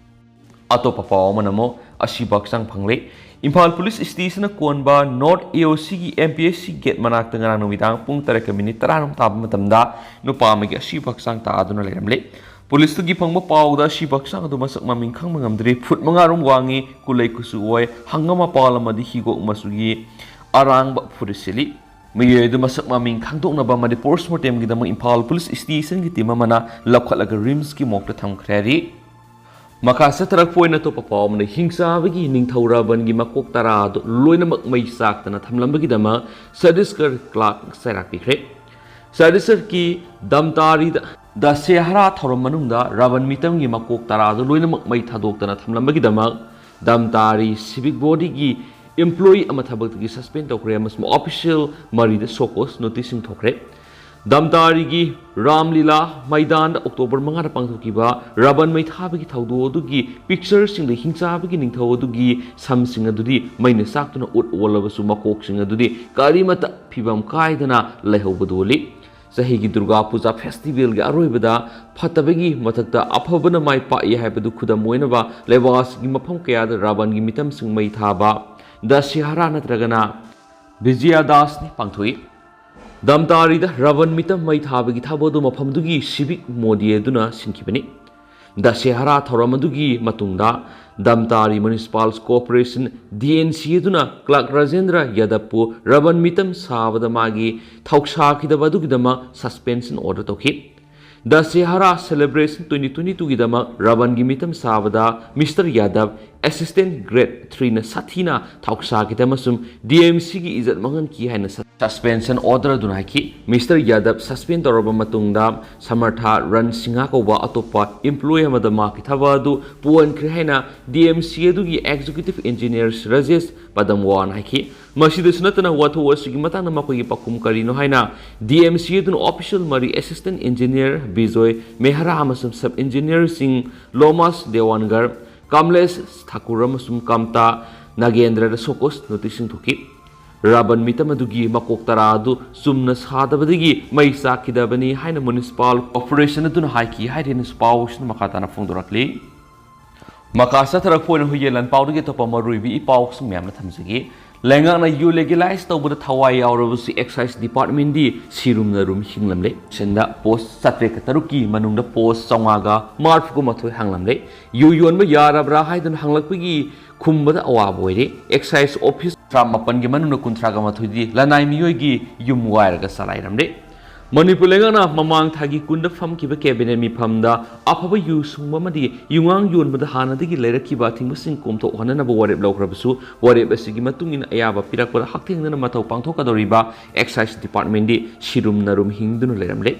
ꯑꯇꯣꯞꯄ ꯄꯥꯎ ꯑꯃꯅ ꯑꯃꯨꯛ ꯑꯁꯤꯕ ꯍꯛꯆꯥꯡ ꯐꯪꯂꯦ꯫ ꯏꯝꯐꯥꯜ ꯄꯨꯂꯤꯁ ꯁ꯭ꯇꯦꯁꯟꯅ ꯀꯣꯟꯕ ꯅꯣꯔꯠ ꯑꯦ ꯑꯣ ꯁꯤꯒꯤ M P S C get ꯃꯅꯥꯛꯇ ꯉꯔꯥꯡ ꯅꯨꯃꯤꯗꯥꯡ ꯄꯨꯡ ꯇꯔꯦꯠꯀ ꯃꯤꯅꯤꯠ ꯇꯔꯥꯔꯣꯝ ꯇꯥꯕ ꯃꯇꯝꯗ ꯅꯨꯄꯥ ꯑꯃꯒꯤ ꯑꯁꯤꯕ ꯍꯛꯆꯥꯡ ꯇꯥꯗꯨꯅ ꯂꯩꯔꯝꯂꯦ꯫ ꯄꯨꯂꯤꯁꯇꯒꯤ ꯐꯪꯕ ꯄꯥꯎꯗ ꯑꯁꯤꯕ ꯍꯛꯆꯥꯡ ꯑꯗꯨ ꯃꯁꯛ ꯃꯃꯤꯡ ꯈꯪꯕ ꯉꯝꯗ꯭ꯔꯤ꯫ ꯐꯨꯠ ꯃꯉꯥꯔꯣꯝ ꯋꯥꯡꯉꯤ, ꯀꯨꯂꯩ ꯀꯨꯆꯨ ꯑꯣꯏ, ꯍꯪꯒꯥꯝ ꯃꯄꯥꯜ ꯑꯃꯗꯤ ꯍꯤꯒꯣꯛ ꯃꯆꯨꯒꯤ ꯑꯔꯥꯡꯕ ꯐꯨꯔꯤꯠ ꯁꯦꯠꯂꯤ꯫ ꯃꯤꯑꯣꯏ ꯑꯗꯨ ꯃꯁꯛ ꯃꯃꯤꯡ ꯈꯪꯗꯣꯛꯅꯕ ꯑꯃꯗꯤ ꯄꯣꯁꯃꯣꯔꯇꯦꯝꯒꯤꯗꯃꯛ ꯏꯝꯐꯥꯜ ꯄꯨꯂꯤꯁ ꯁ꯭ꯇꯦꯁꯟꯒꯤ ꯇꯤꯝ ꯑꯃꯅ ꯂꯧꯈꯠꯂꯒ ꯔꯤꯝꯁꯀꯤ ꯃꯣꯔꯒꯇ ꯊꯝꯈ꯭ꯔꯦ ꯍꯥꯏꯔꯤ꯫ ꯃꯈꯥ ꯆꯠꯊꯔꯛꯄ ꯑꯣꯏꯅ ꯑꯇꯣꯞꯄ ꯄꯥꯎ ꯑꯃꯅ, ꯍꯤꯡꯆꯥꯕꯒꯤ ꯅꯤꯡꯊꯧ ꯔꯥꯕꯟꯒꯤ ꯃꯀꯣꯛ ꯇꯔꯥ ꯑꯗꯨ ꯂꯣꯏꯅꯃꯛ ꯃꯩ ꯆꯥꯛꯇꯅ ꯊꯝꯂꯝꯕꯒꯤꯗꯃꯛ ꯁꯠꯇꯤꯁꯒꯔ ꯀ꯭ꯂꯥꯔꯛ ꯆꯩꯔꯥꯛ ꯄꯤꯈ꯭ꯔꯦ꯫ ꯁꯠꯇꯤꯁꯒꯔꯒꯤ ꯗꯝꯇꯥꯔꯤꯗ ꯗꯁꯦꯍꯔꯥ ꯊꯧꯔꯝ ꯃꯅꯨꯡꯗ ꯔꯥꯕꯟ ꯃꯤꯇꯝꯒꯤ ꯃꯀꯣꯛ ꯇꯔꯥ ꯑꯗꯨ ꯂꯣꯏꯅꯃꯛ ꯃꯩ ꯊꯥꯗꯣꯛꯇꯅ ꯊꯝꯂꯝꯕꯒꯤꯗꯃꯛ ꯗꯝꯇꯥꯔꯤ ꯁꯤꯚꯤꯛ ꯕꯣꯗꯤꯒꯤ ꯏꯝꯄ꯭ꯂꯣꯌꯤ ꯑꯃ ꯊꯕꯛꯇꯒꯤ ꯁꯁꯄꯦꯟ ꯇꯧꯈ꯭ꯔꯦ ꯑꯃꯁꯨꯡ ꯑꯣꯐꯤꯁꯤꯌꯦꯜ ꯃꯔꯤꯗ ꯁꯣꯀꯣꯁ ꯅꯣꯇꯤꯁꯁꯤꯡ ꯊꯣꯛꯈ꯭ꯔꯦ꯫ ꯗꯝꯇꯥꯔꯤꯒꯤ ꯔꯥꯝꯂꯤꯂꯥ ꯃꯩꯗꯥꯟꯗ ꯑꯣꯛꯇꯣꯕꯔ ꯃꯉꯥꯗ ꯄꯥꯡꯊꯣꯛꯈꯤꯕ ꯔꯥꯕꯟ ꯃꯩ ꯊꯥꯕꯒꯤ ꯊꯧꯗꯣꯛ ꯑꯗꯨꯒꯤ ꯄꯤꯛꯆꯔꯁꯤꯡꯗ ꯍꯤꯡꯆꯥꯕꯒꯤ ꯅꯤꯡꯊꯧ ꯑꯗꯨꯒꯤ ꯁꯝꯁꯤꯡ ꯑꯗꯨꯗꯤ ꯃꯩꯅ ꯆꯥꯛꯇꯨꯅ ꯎꯠ ꯑꯣꯜꯂꯕꯁꯨ, ꯃꯀꯣꯛꯁꯤꯡ ꯑꯗꯨꯗꯤ ꯀꯔꯤꯃꯠꯇ ꯐꯤꯕꯝ ꯀꯥꯏꯗꯅ ꯂꯩꯍꯧꯕꯗꯨ ꯎꯠꯂꯤ꯫ ꯆꯍꯤꯒꯤ ꯗꯨꯔꯒꯥ ꯄꯨꯖꯥ ꯐꯦꯁꯇꯤꯚꯦꯜꯒꯤ ꯑꯔꯣꯏꯕꯗ ꯐꯠꯇꯕꯒꯤ ꯃꯊꯛꯇ ꯑꯐꯕꯅ ꯃꯥꯏ ꯄꯥꯛꯏ ꯍꯥꯏꯕꯗꯨ ꯈꯨꯗꯝ ꯑꯣꯏꯅꯕ ꯂꯩꯕꯥꯛ ꯑꯁꯤꯒꯤ ꯃꯐꯝ ꯀꯌꯥꯗ ꯔꯥꯕꯟꯒꯤ ꯃꯤꯇꯝꯁꯤꯡ ꯃꯩ ꯊꯥꯕ ꯗꯁꯦꯍꯔꯥ ꯅꯠꯇ꯭ꯔꯒꯅ ꯕꯤꯖꯌꯗꯥꯁꯅꯤ ꯄꯥꯡꯊꯣꯛꯏ꯫ ꯗꯝꯇꯥꯔꯤꯗ ꯔꯥꯕꯟ ꯃꯤꯇꯝ ꯃꯩ ꯊꯥꯕꯒꯤ ꯊꯕꯛ ꯑꯗꯨ ꯃꯐꯝꯗꯨꯒꯤ ꯁꯤꯚꯤꯛ ꯃꯣꯗꯤ ꯑꯗꯨꯅ ꯁꯤꯟꯈꯤꯕꯅꯤ꯫ ꯗꯁꯦꯍꯔꯥ ꯊꯧꯔꯝ ꯑꯗꯨꯒꯤ ꯃꯇꯨꯡꯗ Dhamtari municipal corporation, D N C, ꯑꯗꯨꯅ ꯀ꯭ꯂꯥꯔꯛ ꯔꯥꯖꯦꯟꯗ꯭ꯔ ꯌꯥꯗꯕꯄꯨ ꯔꯥꯕꯟ ꯃꯤꯇꯝ ꯁꯥꯕꯗ ꯃꯥꯒꯤ ꯊꯧꯁꯥꯈꯤꯗꯕ ꯑꯗꯨꯒꯤꯗꯃꯛ ꯁꯁꯄꯦꯟꯁꯟ ꯑꯣꯔꯗꯔ ꯇꯧꯈꯤ꯫ ꯗꯁꯦꯍꯔꯥ ꯁꯦꯂꯦꯕ꯭ꯔꯦꯁꯟ ꯇ꯭ꯋꯦꯟꯇꯤ ꯇ꯭ꯋꯦꯟꯇꯤ ꯇꯨꯒꯤꯗꯃꯛ ꯔꯕꯟꯒꯤ ꯃꯤꯇꯝ ꯁꯥꯕꯗ ꯃꯤꯁꯇꯔ ꯌꯥꯗꯕ ꯑꯦꯁꯤꯁꯇꯦꯟ ꯒ꯭ꯔꯦꯗ ꯊ꯭ꯔꯤꯅ ꯁꯥꯊꯤꯅ ꯊꯧꯁꯥꯈꯤꯗꯕ ꯑꯃꯁꯨꯡ ꯗꯤ ꯑꯦꯝ ꯁꯤꯒꯤ ꯏꯖꯠ ꯃꯥꯡꯍꯟꯈꯤ ꯍꯥꯏꯅ ꯁꯁꯄꯦꯟꯁꯟ ꯑꯣꯔꯗꯔ ꯑꯗꯨꯅ ꯍꯥꯏꯈꯤ꯫ ꯃꯤꯁꯇꯔ ꯌꯥꯗꯕ ꯁꯁꯄꯦꯟ ꯇꯧꯔꯕ ꯃꯇꯨꯡꯗ ꯁꯃꯔꯊꯥ ꯔꯟ ꯁꯤꯡꯍ ꯀꯧꯕ ꯑꯇꯣꯞꯄ ꯏꯝꯄ꯭ꯂꯣꯌꯤ ꯑꯃꯗ ꯃꯍꯥꯛꯀꯤ ꯊꯕꯛ ꯑꯗꯨ ꯄꯨꯍꯟꯈ꯭ꯔꯦ ꯍꯥꯏꯅ ꯗꯤ ꯑꯦꯝ ꯁꯤ ꯑꯗꯨꯒꯤ ꯑꯦꯛꯖꯤꯀ꯭ꯌꯨꯇꯤꯚ ꯏꯟꯖꯤꯅꯤꯌꯔ ꯔꯥꯖꯦꯁ ꯄꯗꯝꯋꯥꯅ ꯍꯥꯏꯈꯤ꯫ ꯃꯁꯤꯗꯁꯨ ꯅꯠꯇꯅ, ꯋꯥꯊꯣꯛ ꯑꯁꯤꯒꯤ ꯃꯇꯥꯡꯗ ꯃꯈꯣꯏꯒꯤ ꯄꯥꯎꯈꯨꯝ ꯀꯔꯤꯅꯣ ꯍꯥꯏꯅ ꯗꯤ ꯑꯦꯝ ꯁꯤ ꯑꯗꯨꯅ ꯑꯣꯐꯤꯁꯤꯌꯦꯜ ꯃꯔꯤ ꯑꯦꯁꯤꯁꯇꯦꯟ ꯏꯟꯖꯤꯅꯤꯌꯔ ꯕꯤꯖꯣꯏ ꯃꯦꯍꯔꯥ ꯑꯃꯁꯨꯡ ꯁꯕ ꯏꯟꯖꯤꯅꯤꯌꯔꯁꯤꯡ ꯂꯣꯃꯥꯁ ꯗꯦꯋꯥꯟꯒꯔ, ꯀꯃꯂꯦꯁ ꯊꯥꯀꯨꯔ ꯑꯃꯁꯨꯡ ꯀꯝꯇꯥ ꯅꯥꯒꯦꯟꯗ꯭ꯔꯗ ꯁꯣꯀꯣꯁ ꯅꯣꯇꯤꯁꯁꯤꯡ ꯊꯣꯛꯈꯤ꯫ ꯔꯕꯟ ꯃꯤꯇꯝ ꯑꯗꯨꯒꯤ ꯃꯀꯣꯛ ꯇꯔꯥ ꯑꯗꯨ ꯆꯨꯝꯅ ꯁꯥꯗꯕꯗꯒꯤ ꯃꯩ ꯆꯥꯛꯈꯤꯗꯕꯅꯤ ꯍꯥꯏꯅ ꯃ꯭ꯌꯨꯅꯤꯁꯤꯄꯥꯜ ꯀꯣꯔꯄꯣꯔꯦꯁꯟ ꯑꯗꯨꯅ ꯍꯥꯏꯈꯤ ꯍꯥꯏꯔꯦꯅ ꯄꯥꯎꯁꯤꯅ ꯃꯈꯥ ꯇꯥꯅ ꯐꯣꯡꯗꯣꯔꯛꯂꯤ꯫ ꯃꯈꯥ ꯆꯠꯊꯔꯛꯄ ꯑꯣꯏꯅ ꯍꯨꯏꯌꯦꯟ ꯂꯥꯟꯄꯥꯎꯗꯒꯤ ꯑꯇꯣꯞꯄ ꯃꯔꯨꯑꯣꯏꯕ ꯏ ꯄꯥꯎꯁꯤꯡ ꯃꯌꯥꯝꯅ ꯊꯝꯖꯒꯦ꯫ ꯂꯩꯉꯥꯛꯅ ꯌꯨ ꯂꯦꯒꯦꯂꯥꯏꯁ ꯇꯧꯕꯗ ꯊꯋꯥꯏ ꯌꯥꯎꯔꯕꯁꯨ ꯑꯦꯛꯁꯥꯏꯁ ꯗꯤꯄꯥꯔꯠꯃꯦꯟꯗꯤ ꯁꯤꯔꯨꯝ ꯅꯔꯨꯝ ꯍꯤꯡꯂꯝꯂꯦ꯫ ꯁꯤꯟꯗ ꯄꯣꯁ ꯆꯥꯇ꯭ꯔꯦꯠꯀ ꯇꯔꯨꯛꯀꯤ ꯃꯅꯨꯡꯗ ꯄꯣꯁ ꯆꯥꯝꯃꯉꯥꯒ ꯃꯔꯤꯐꯨꯒ ꯃꯥꯊꯣꯏ ꯍꯥꯡꯂꯝꯂꯦ꯫ ꯌꯨ ꯌꯣꯟꯕ ꯌꯥꯔꯕ꯭ꯔꯥ ꯍꯥꯏꯗꯨꯅ ꯍꯪꯂꯛꯄꯒꯤ ꯈꯨꯝꯕꯗ ꯑꯋꯥꯕ ꯑꯣꯏꯔꯦ꯫ ꯑꯦꯛꯁꯥꯏꯁ ꯑꯣꯐꯤꯁ ꯇꯔꯥꯃꯥꯄꯟꯒꯤ ꯃꯅꯨꯡꯗ ꯀꯨꯟꯊ꯭ꯔꯥꯒ ꯃꯥꯊꯣꯏꯗꯤ ꯂꯅꯥꯏ ꯃꯤꯑꯣꯏꯒꯤ ꯌꯨꯝ ꯋꯥꯏꯔꯒ ꯆꯂꯥꯏꯔꯝꯂꯦ꯫ ꯃꯅꯤꯄꯨꯔ ꯂꯩꯉꯥꯛꯅ ꯃꯃꯥꯡ ꯊꯥꯒꯤ ꯀꯨꯟꯗ ꯐꯝꯈꯤꯕ ꯀꯦꯕꯤꯅꯦꯠ ꯃꯤꯐꯝꯗ ꯑꯐꯕ ꯌꯨ ꯁꯨꯡꯕ ꯑꯃꯗꯤ ꯌꯨꯉꯥꯡ ꯌꯣꯟꯕꯗ ꯍꯥꯟꯅꯗꯒꯤ ꯂꯩꯔꯛꯈꯤꯕ ꯑꯊꯤꯡꯕꯁꯤꯡ ꯀꯣꯝꯊꯣꯛꯍꯟꯅꯅꯕ ꯋꯥꯔꯦꯞ ꯂꯧꯈ꯭ꯔꯕꯁꯨ, ꯋꯥꯔꯦꯞ ꯑꯁꯤꯒꯤ ꯃꯇꯨꯡ ꯏꯟꯅ ꯑꯌꯥꯕ ꯄꯤꯔꯛꯄꯗ ꯍꯛꯊꯦꯡꯅꯅ ꯃꯊꯧ ꯄꯥꯡꯊꯣꯛꯀꯗꯧꯔꯤꯕ ꯑꯦꯛꯁꯥꯏꯁ ꯗꯤꯄꯥꯔꯠꯃꯦꯟꯗꯤ ꯁꯤꯔꯨꯝ ꯅꯔꯨꯝ ꯍꯤꯡꯗꯨꯅ ꯂꯩꯔꯝꯂꯦ꯫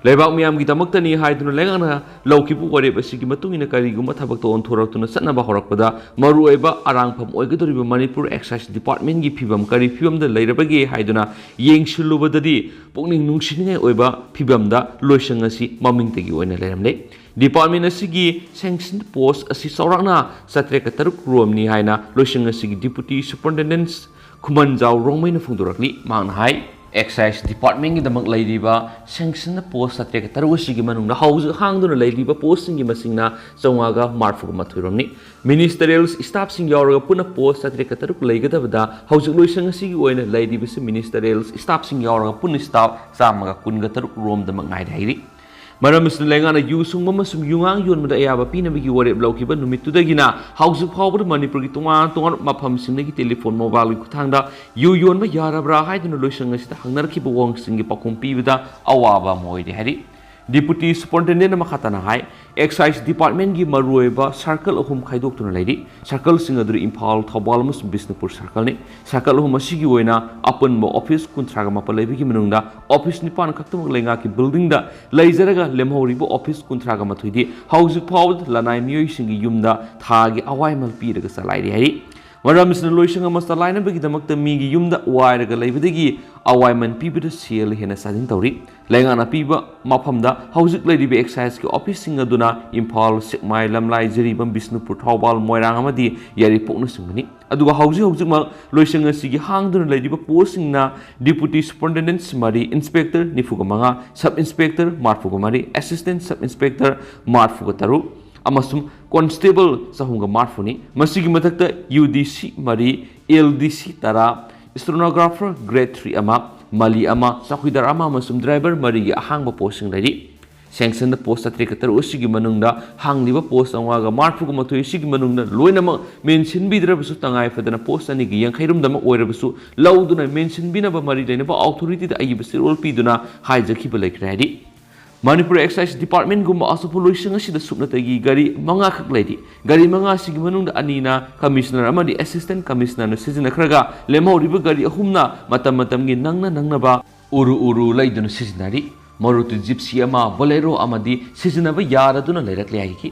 ꯂꯩꯕꯥꯛ ꯃꯤꯌꯥꯝꯒꯤꯗꯃꯛꯇꯅꯤ ꯍꯥꯏꯗꯨꯅ ꯂꯩꯉꯥꯛꯅ ꯂꯧꯈꯤꯕ ꯋꯥꯔꯦꯞ ꯑꯁꯤꯒꯤ ꯃꯇꯨꯡ ꯏꯟꯅ ꯀꯔꯤꯒꯨꯝꯕ ꯊꯕꯛꯇ ꯑꯣꯟꯊꯣꯔꯛꯇꯨꯅ ꯆꯠꯅꯕ ꯍꯧꯔꯛꯄꯗ ꯃꯔꯨꯑꯣꯏꯕ ꯑꯔꯥꯡꯐꯝ ꯑꯣꯏꯒꯗꯧꯔꯤꯕ ꯃꯅꯤꯄꯨꯔ ꯑꯦꯛꯁꯥꯏꯁ ꯗꯤꯄꯥꯔꯠꯃꯦꯟꯒꯤ ꯐꯤꯕꯝ ꯀꯔꯤ ꯐꯤꯕꯝꯗ ꯂꯩꯔꯕꯒꯦ ꯍꯥꯏꯗꯨꯅ ꯌꯦꯡꯁꯤꯜꯂꯨꯕꯗꯗꯤ ꯄꯨꯛꯅꯤꯡ ꯅꯨꯡꯁꯤꯅꯤꯡꯉꯥꯏ ꯑꯣꯏꯕ ꯐꯤꯕꯝꯗ ꯂꯣꯏꯁꯪ ꯑꯁꯤ ꯃꯃꯤꯡꯇꯒꯤ ꯑꯣꯏꯅ ꯂꯩꯔꯝꯂꯦ꯫ ꯗꯤꯄꯥꯔꯠꯃꯦꯟ ꯑꯁꯤꯒꯤ ꯁꯦꯡꯁꯟ ꯄꯣꯁ ꯑꯁꯤ ꯆꯥꯎꯔꯥꯛꯅ ꯆꯥꯇ꯭ꯔꯦꯠꯀ ꯇꯔꯨꯛ ꯔꯣꯝꯅꯤ ꯍꯥꯏꯅ ꯂꯣꯏꯁꯪ ꯑꯁꯤꯒꯤ ꯗꯤꯄꯨꯇꯤ ꯁꯨꯄꯔꯤꯟꯇꯦꯟꯗꯦꯟꯠ ꯈꯨꯃꯟꯖꯥꯎ ꯔꯣꯡꯃꯩꯅ ꯐꯣꯡꯗꯣꯔꯛꯂꯤ꯫ ꯃꯍꯥꯛꯅ ꯍꯥꯏ, ꯑꯦꯛꯁꯥꯏꯁ ꯗꯤꯄꯥꯔꯠꯃꯦꯟꯒꯤꯗꯃꯛ ꯂꯩꯔꯤꯕ ꯁꯦꯡꯁꯟ ꯄꯣꯁ ꯆꯥꯇ꯭ꯔꯦꯠꯀ ꯇꯔꯨꯛ ꯑꯁꯤꯒꯤ ꯃꯅꯨꯡꯗ ꯍꯧꯖꯤꯛ ꯍꯥꯡꯗꯨꯅ ꯂꯩꯔꯤꯕ ꯄꯣꯁꯁꯤꯡꯒꯤ ꯃꯁꯤꯡꯅ ꯆꯥꯝꯃꯉꯥꯒ ꯃꯔꯤꯐꯨꯒ ꯃꯥꯊꯣꯏ ꯔꯣꯝꯅꯤ꯫ ꯃꯤꯅꯤꯁꯇꯔꯤꯌꯦꯜ ꯁ꯭ꯇꯥꯐꯁꯤꯡ ꯌꯥꯎꯔꯒ ꯄꯨꯟꯅ ꯄꯣꯁ ꯆꯥꯇ꯭ꯔꯦꯠꯀ ꯇꯔꯨꯛ ꯂꯩꯒꯗꯕꯗ ꯍꯧꯖꯤꯛ ꯂꯣꯏꯁꯪ ꯑꯁꯤꯒꯤ ꯑꯣꯏꯅ ꯂꯩꯔꯤꯕꯁꯤ ꯃꯤꯅꯤꯁꯇꯔꯤꯌꯦꯜ ꯁ꯭ꯇꯥꯐꯁꯤꯡ ꯌꯥꯎꯔꯒ ꯄꯨꯟꯅ ꯁ꯭ꯇꯥꯐ ꯆꯥꯝꯃꯒ ꯀꯨꯟꯒ ꯇꯔꯨꯛ ꯔꯣꯝꯗꯃꯛ ꯉꯥꯏꯔꯦ ꯍꯥꯏꯔꯤ꯫ ꯃꯔꯝ ꯑꯁꯤꯅ ꯂꯩꯉꯥꯛꯅ ꯌꯨ ꯁꯨꯡꯕ ꯑꯃꯁꯨꯡ ꯌꯨꯉꯥꯡ ꯌꯣꯟꯕꯗ ꯑꯌꯥꯕ ꯄꯤꯅꯕꯒꯤ ꯋꯥꯔꯦꯞ ꯂꯧꯈꯤꯕ ꯅꯨꯃꯤꯠꯇꯨꯗꯒꯤꯅ ꯍꯧꯖꯤꯛ ꯐꯥꯎꯕꯗ ꯃꯅꯤꯄꯨꯔꯒꯤ ꯇꯣꯉꯥꯟ ꯇꯣꯉꯥꯟꯕ ꯃꯐꯝꯁꯤꯡꯗꯒꯤ ꯇꯦꯂꯤꯐꯣꯟ, ꯃꯣꯕꯥꯏꯜꯒꯤ ꯈꯨꯠꯊꯥꯡꯗ ꯌꯨ ꯌꯣꯟꯕ ꯌꯥꯔꯕ꯭ꯔꯥ ꯍꯥꯏꯗꯨꯅ ꯂꯣꯏꯁꯪ ꯑꯁꯤꯗ ꯍꯪꯅꯔꯛꯈꯤꯕ ꯋꯥꯍꯪꯁꯤꯡꯒꯤ ꯄꯥꯎꯈꯨꯝ ꯄꯤꯕꯗ ꯑꯋꯥꯕ ꯑꯃ ꯑꯣꯏꯔꯦ ꯍꯥꯏꯔꯤ꯫ Deputy Superintendent ꯃꯈꯥ ꯇꯥꯅ ꯍꯥꯏ, Excise Department ꯀꯤ ꯃꯔꯨꯑꯣꯏꯕ circle ꯑꯍꯨꯝ ꯈꯥꯏꯗꯣꯛꯇꯨꯅ ꯂꯩꯔꯤ꯫ Circle ꯁꯤꯡ ꯑꯗꯨꯗꯤ ꯏꯝꯐꯥꯜ, ꯊꯧꯕꯥꯜ ꯑꯃꯁꯨꯡ ꯕꯤꯁꯅꯨꯄꯨꯔ circle ꯅꯤ꯫ Circle ꯑꯍꯨꯝ ꯑꯁꯤꯒꯤ ꯑꯣꯏꯅ ꯑꯄꯨꯟꯕ office ꯀꯨꯟꯊ꯭ꯔꯥꯒ ꯃꯥꯄꯟ ꯂꯩꯕꯒꯤ ꯃꯅꯨꯡꯗ office ꯅꯤꯄꯥꯟ ꯈꯛꯇꯃꯛ ꯂꯩꯉꯥꯛꯀꯤ building ꯗ ꯂꯩꯖꯔꯒ, ꯂꯦꯝꯍꯧꯔꯤꯕ office ꯀꯨꯟꯊ꯭ꯔꯥꯒ ꯃꯥꯊꯣꯏꯗꯤ ꯍꯧꯖꯤꯛ ꯐꯥꯎꯕꯗ ꯂꯅꯥꯏ ꯃꯤꯑꯣꯏꯁꯤꯡꯒꯤ ꯌꯨꯝꯗ ꯊꯥꯒꯤ ꯑꯋꯥꯏꯃꯜ ꯄꯤꯔꯒ ꯆꯂꯥꯏꯔꯤ ꯍꯥꯏꯔꯤ꯫ ꯃꯔꯝ ꯑꯁꯤꯅ, ꯂꯣꯏꯁꯪ ꯑꯃ ꯆꯂꯥꯏꯅꯕꯒꯤꯗꯃꯛꯇ ꯃꯤꯒꯤ ꯌꯨꯝꯗ ꯋꯥꯏꯔꯒ ꯂꯩꯕꯗꯒꯤ ꯑꯋꯥꯏꯃꯟ ꯄꯤꯕꯗ ꯁꯦꯜ ꯍꯦꯟꯅ ꯆꯥꯗꯤꯡ ꯇꯧꯔꯤ꯫ ꯂꯩꯉꯥꯛꯅ ꯄꯤꯕ ꯃꯐꯝꯗ ꯍꯧꯖꯤꯛ ꯂꯩꯔꯤꯕ excise ꯀꯤ office ꯁꯤꯡ ꯑꯗꯨꯅ ꯏꯝꯐꯥꯜ, ꯁꯦꯛꯃꯥꯏ, ꯂꯝꯂꯥꯏ, ꯖꯤꯔꯤꯕꯥꯝ, ꯕꯤꯁꯅꯨꯄꯨꯔ, ꯊꯧꯕꯥꯜ, ꯃꯣꯏꯔꯥꯡ ꯑꯃꯗꯤ ꯌꯥꯏꯔꯤꯄꯣꯛꯅꯆꯤꯡꯕꯅꯤ꯫ ꯑꯗꯨꯒ ꯍꯧꯖꯤꯛ ꯍꯧꯖꯤꯛꯃꯛ ꯂꯣꯏꯁꯪ ꯑꯁꯤꯒꯤ ꯍꯥꯡꯗꯨꯅ ꯂꯩꯔꯤꯕ post ꯁꯤꯡꯅ Deputy Superintendents ꯃꯔꯤ, Inspector ꯅꯤꯐꯨꯒ ꯃꯉꯥ, Sub Inspector ꯃꯔꯤꯐꯨꯒ ꯃꯔꯤ, Assistant Sub Inspector ꯃꯔꯤꯐꯨꯒ ꯇꯔꯨꯛ ꯑꯃꯁꯨꯡ Constable ꯆꯍꯨꯝꯒ ꯃꯔꯤꯐꯨꯅꯤ꯫ ꯃꯁꯤꯒꯤ ꯃꯊꯛꯇ U D C ꯃꯔꯤ, L D C ꯇꯔꯥ, Stenographer Grade three ꯑꯃ, ꯃꯂꯤ ꯑꯃ, ꯆꯧꯀꯤꯗꯥꯔ ꯑꯃ ꯑꯃꯁꯨꯡ driver ꯃꯔꯤꯒꯤ ꯑꯍꯥꯡꯕ post ꯁꯤꯡ ꯂꯩꯔꯤ꯫ Sanction ꯗ post ꯆꯥꯇ꯭ꯔꯦꯠꯀ ꯇꯔꯨꯛ ꯑꯁꯤꯒꯤ ꯃꯅꯨꯡꯗ ꯍꯥꯡꯂꯤꯕ post ꯆꯥꯝꯃꯉꯥꯒ ꯃꯔꯤꯐꯨꯒ ꯃꯥꯊꯣꯏ ꯑꯁꯤꯒꯤ ꯃꯅꯨꯡꯗ ꯂꯣꯏꯅꯃꯛ ꯃꯦꯟꯁꯤꯟꯕꯤꯗ꯭ꯔꯕꯁꯨ, ꯇꯉꯥꯏ ꯐꯗꯅ post ꯑꯅꯤꯒꯤ ꯌꯥꯡꯈꯩꯔꯣꯝꯗꯃꯛ ꯑꯣꯏꯔꯕꯁꯨ ꯂꯧꯗꯨꯅ ꯃꯦꯟꯁꯤꯟꯕꯤꯅꯕ ꯃꯔꯤ ꯂꯩꯅꯕ authority ꯗ ꯑꯏꯕ ꯆꯦꯔꯣꯜ ꯄꯤꯗꯨꯅ ꯍꯥꯏꯖꯈꯤꯕ ꯂꯩꯈ꯭ꯔꯦ ꯍꯥꯏꯔꯤ꯫ ꯃꯅꯤꯄꯨꯔ Excise Department ꯒꯨꯝꯕ ꯑꯆꯧꯕ ꯂꯣꯏꯁꯪ ꯑꯁꯤꯗ ꯁꯨꯞꯅꯇꯒꯤ ꯒꯥꯔꯤ ꯃꯉꯥꯈꯛ ꯂꯩꯔꯤ꯫ ꯒꯥꯔꯤ ꯃꯉꯥ ꯑꯁꯤꯒꯤ ꯃꯅꯨꯡꯗ ꯑꯅꯤꯅ Commissioner ꯑꯃꯗꯤ Assistant Commissioner ꯅ ꯁꯤꯖꯤꯟꯅꯈ꯭ꯔꯒ, ꯂꯦꯝꯍꯧꯔꯤꯕ ꯒꯥꯔꯤ ꯑꯍꯨꯝꯅ ꯃꯇꯝ ꯃꯇꯝꯒꯤ ꯅꯪꯅ ꯅꯪꯅꯕ ꯎꯔꯨ ꯎꯔꯨ ꯂꯩꯗꯨꯅ ꯁꯤꯖꯤꯟꯅꯔꯤ꯫ Maruti Gypsy ꯑꯃ, Bolero ꯑꯃꯗꯤ ꯁꯤꯖꯤꯟꯅꯕ ꯌꯥꯔꯗꯨꯅ ꯂꯩꯔꯛꯂꯦ ꯍꯥꯏꯈꯤ꯫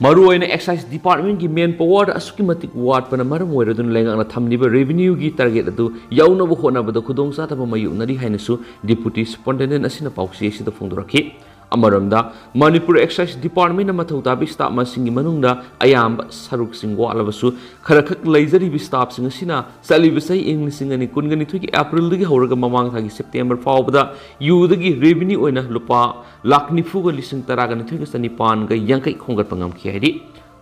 ꯃꯔꯨꯑꯣꯏꯅ Excise Department ꯀꯤ manpower ꯑꯁꯨꯛꯀꯤ ꯃꯇꯤꯛ ꯋꯥꯠꯄꯅ ꯃꯔꯝ ꯑꯣꯏꯔꯗꯨꯅ ꯂꯩꯉꯥꯛꯅ ꯊꯝꯂꯤꯕ revenue ꯒꯤ target ꯑꯗꯨ ꯌꯧꯅꯕ ꯍꯣꯠꯅꯕꯗ ꯈꯨꯗꯣꯡꯆꯥꯗꯕ ꯃꯥꯌꯣꯛꯅꯔꯤ ꯍꯥꯏꯅꯁꯨ Deputy Superintendent ꯑꯁꯤꯅ ꯄꯥꯎꯆꯦ ꯑꯁꯤꯗ ꯐꯣꯡꯗꯣꯔꯛꯈꯤ꯫ ꯑꯃꯔꯣꯝꯗ, ꯃꯅꯤꯄꯨꯔ Excise Department ꯅ ꯃꯊꯧ ꯇꯥꯕ staff ꯃꯁꯤꯡꯒꯤ ꯃꯅꯨꯡꯗ ꯑꯌꯥꯝꯕ ꯁꯔꯨꯛꯁꯤꯡ ꯋꯥꯠꯂꯕꯁꯨ, ꯈꯔꯈꯛ ꯂꯩꯖꯔꯤꯕ staff ꯁꯤꯡ ꯑꯁꯤꯅ ꯆꯠꯂꯤꯕ ꯆꯍꯤ ꯏꯪ ꯂꯤꯁꯤꯡ ꯑꯅꯤ ꯀꯨꯟꯒ ꯅꯤꯊꯣꯏꯒꯤ April ꯗꯒꯤ ꯍꯧꯔꯒ ꯃꯃꯥꯡ ꯊꯥꯒꯤ September ꯐꯥꯎꯕꯗ ꯌꯨꯗꯒꯤ revenue ꯑꯣꯏꯅ ꯂꯨꯄꯥ ꯂꯥꯈ ꯅꯤꯐꯨꯒ ꯂꯤꯁꯤꯡ ꯇꯔꯥꯒ ꯅꯤꯊꯣꯏꯒ ꯆꯅꯤꯄꯥꯟꯒ ꯌꯥꯡꯈꯩ ꯈꯣꯝꯒꯠꯄ ꯉꯝꯈꯤ ꯍꯥꯏꯔꯤ꯫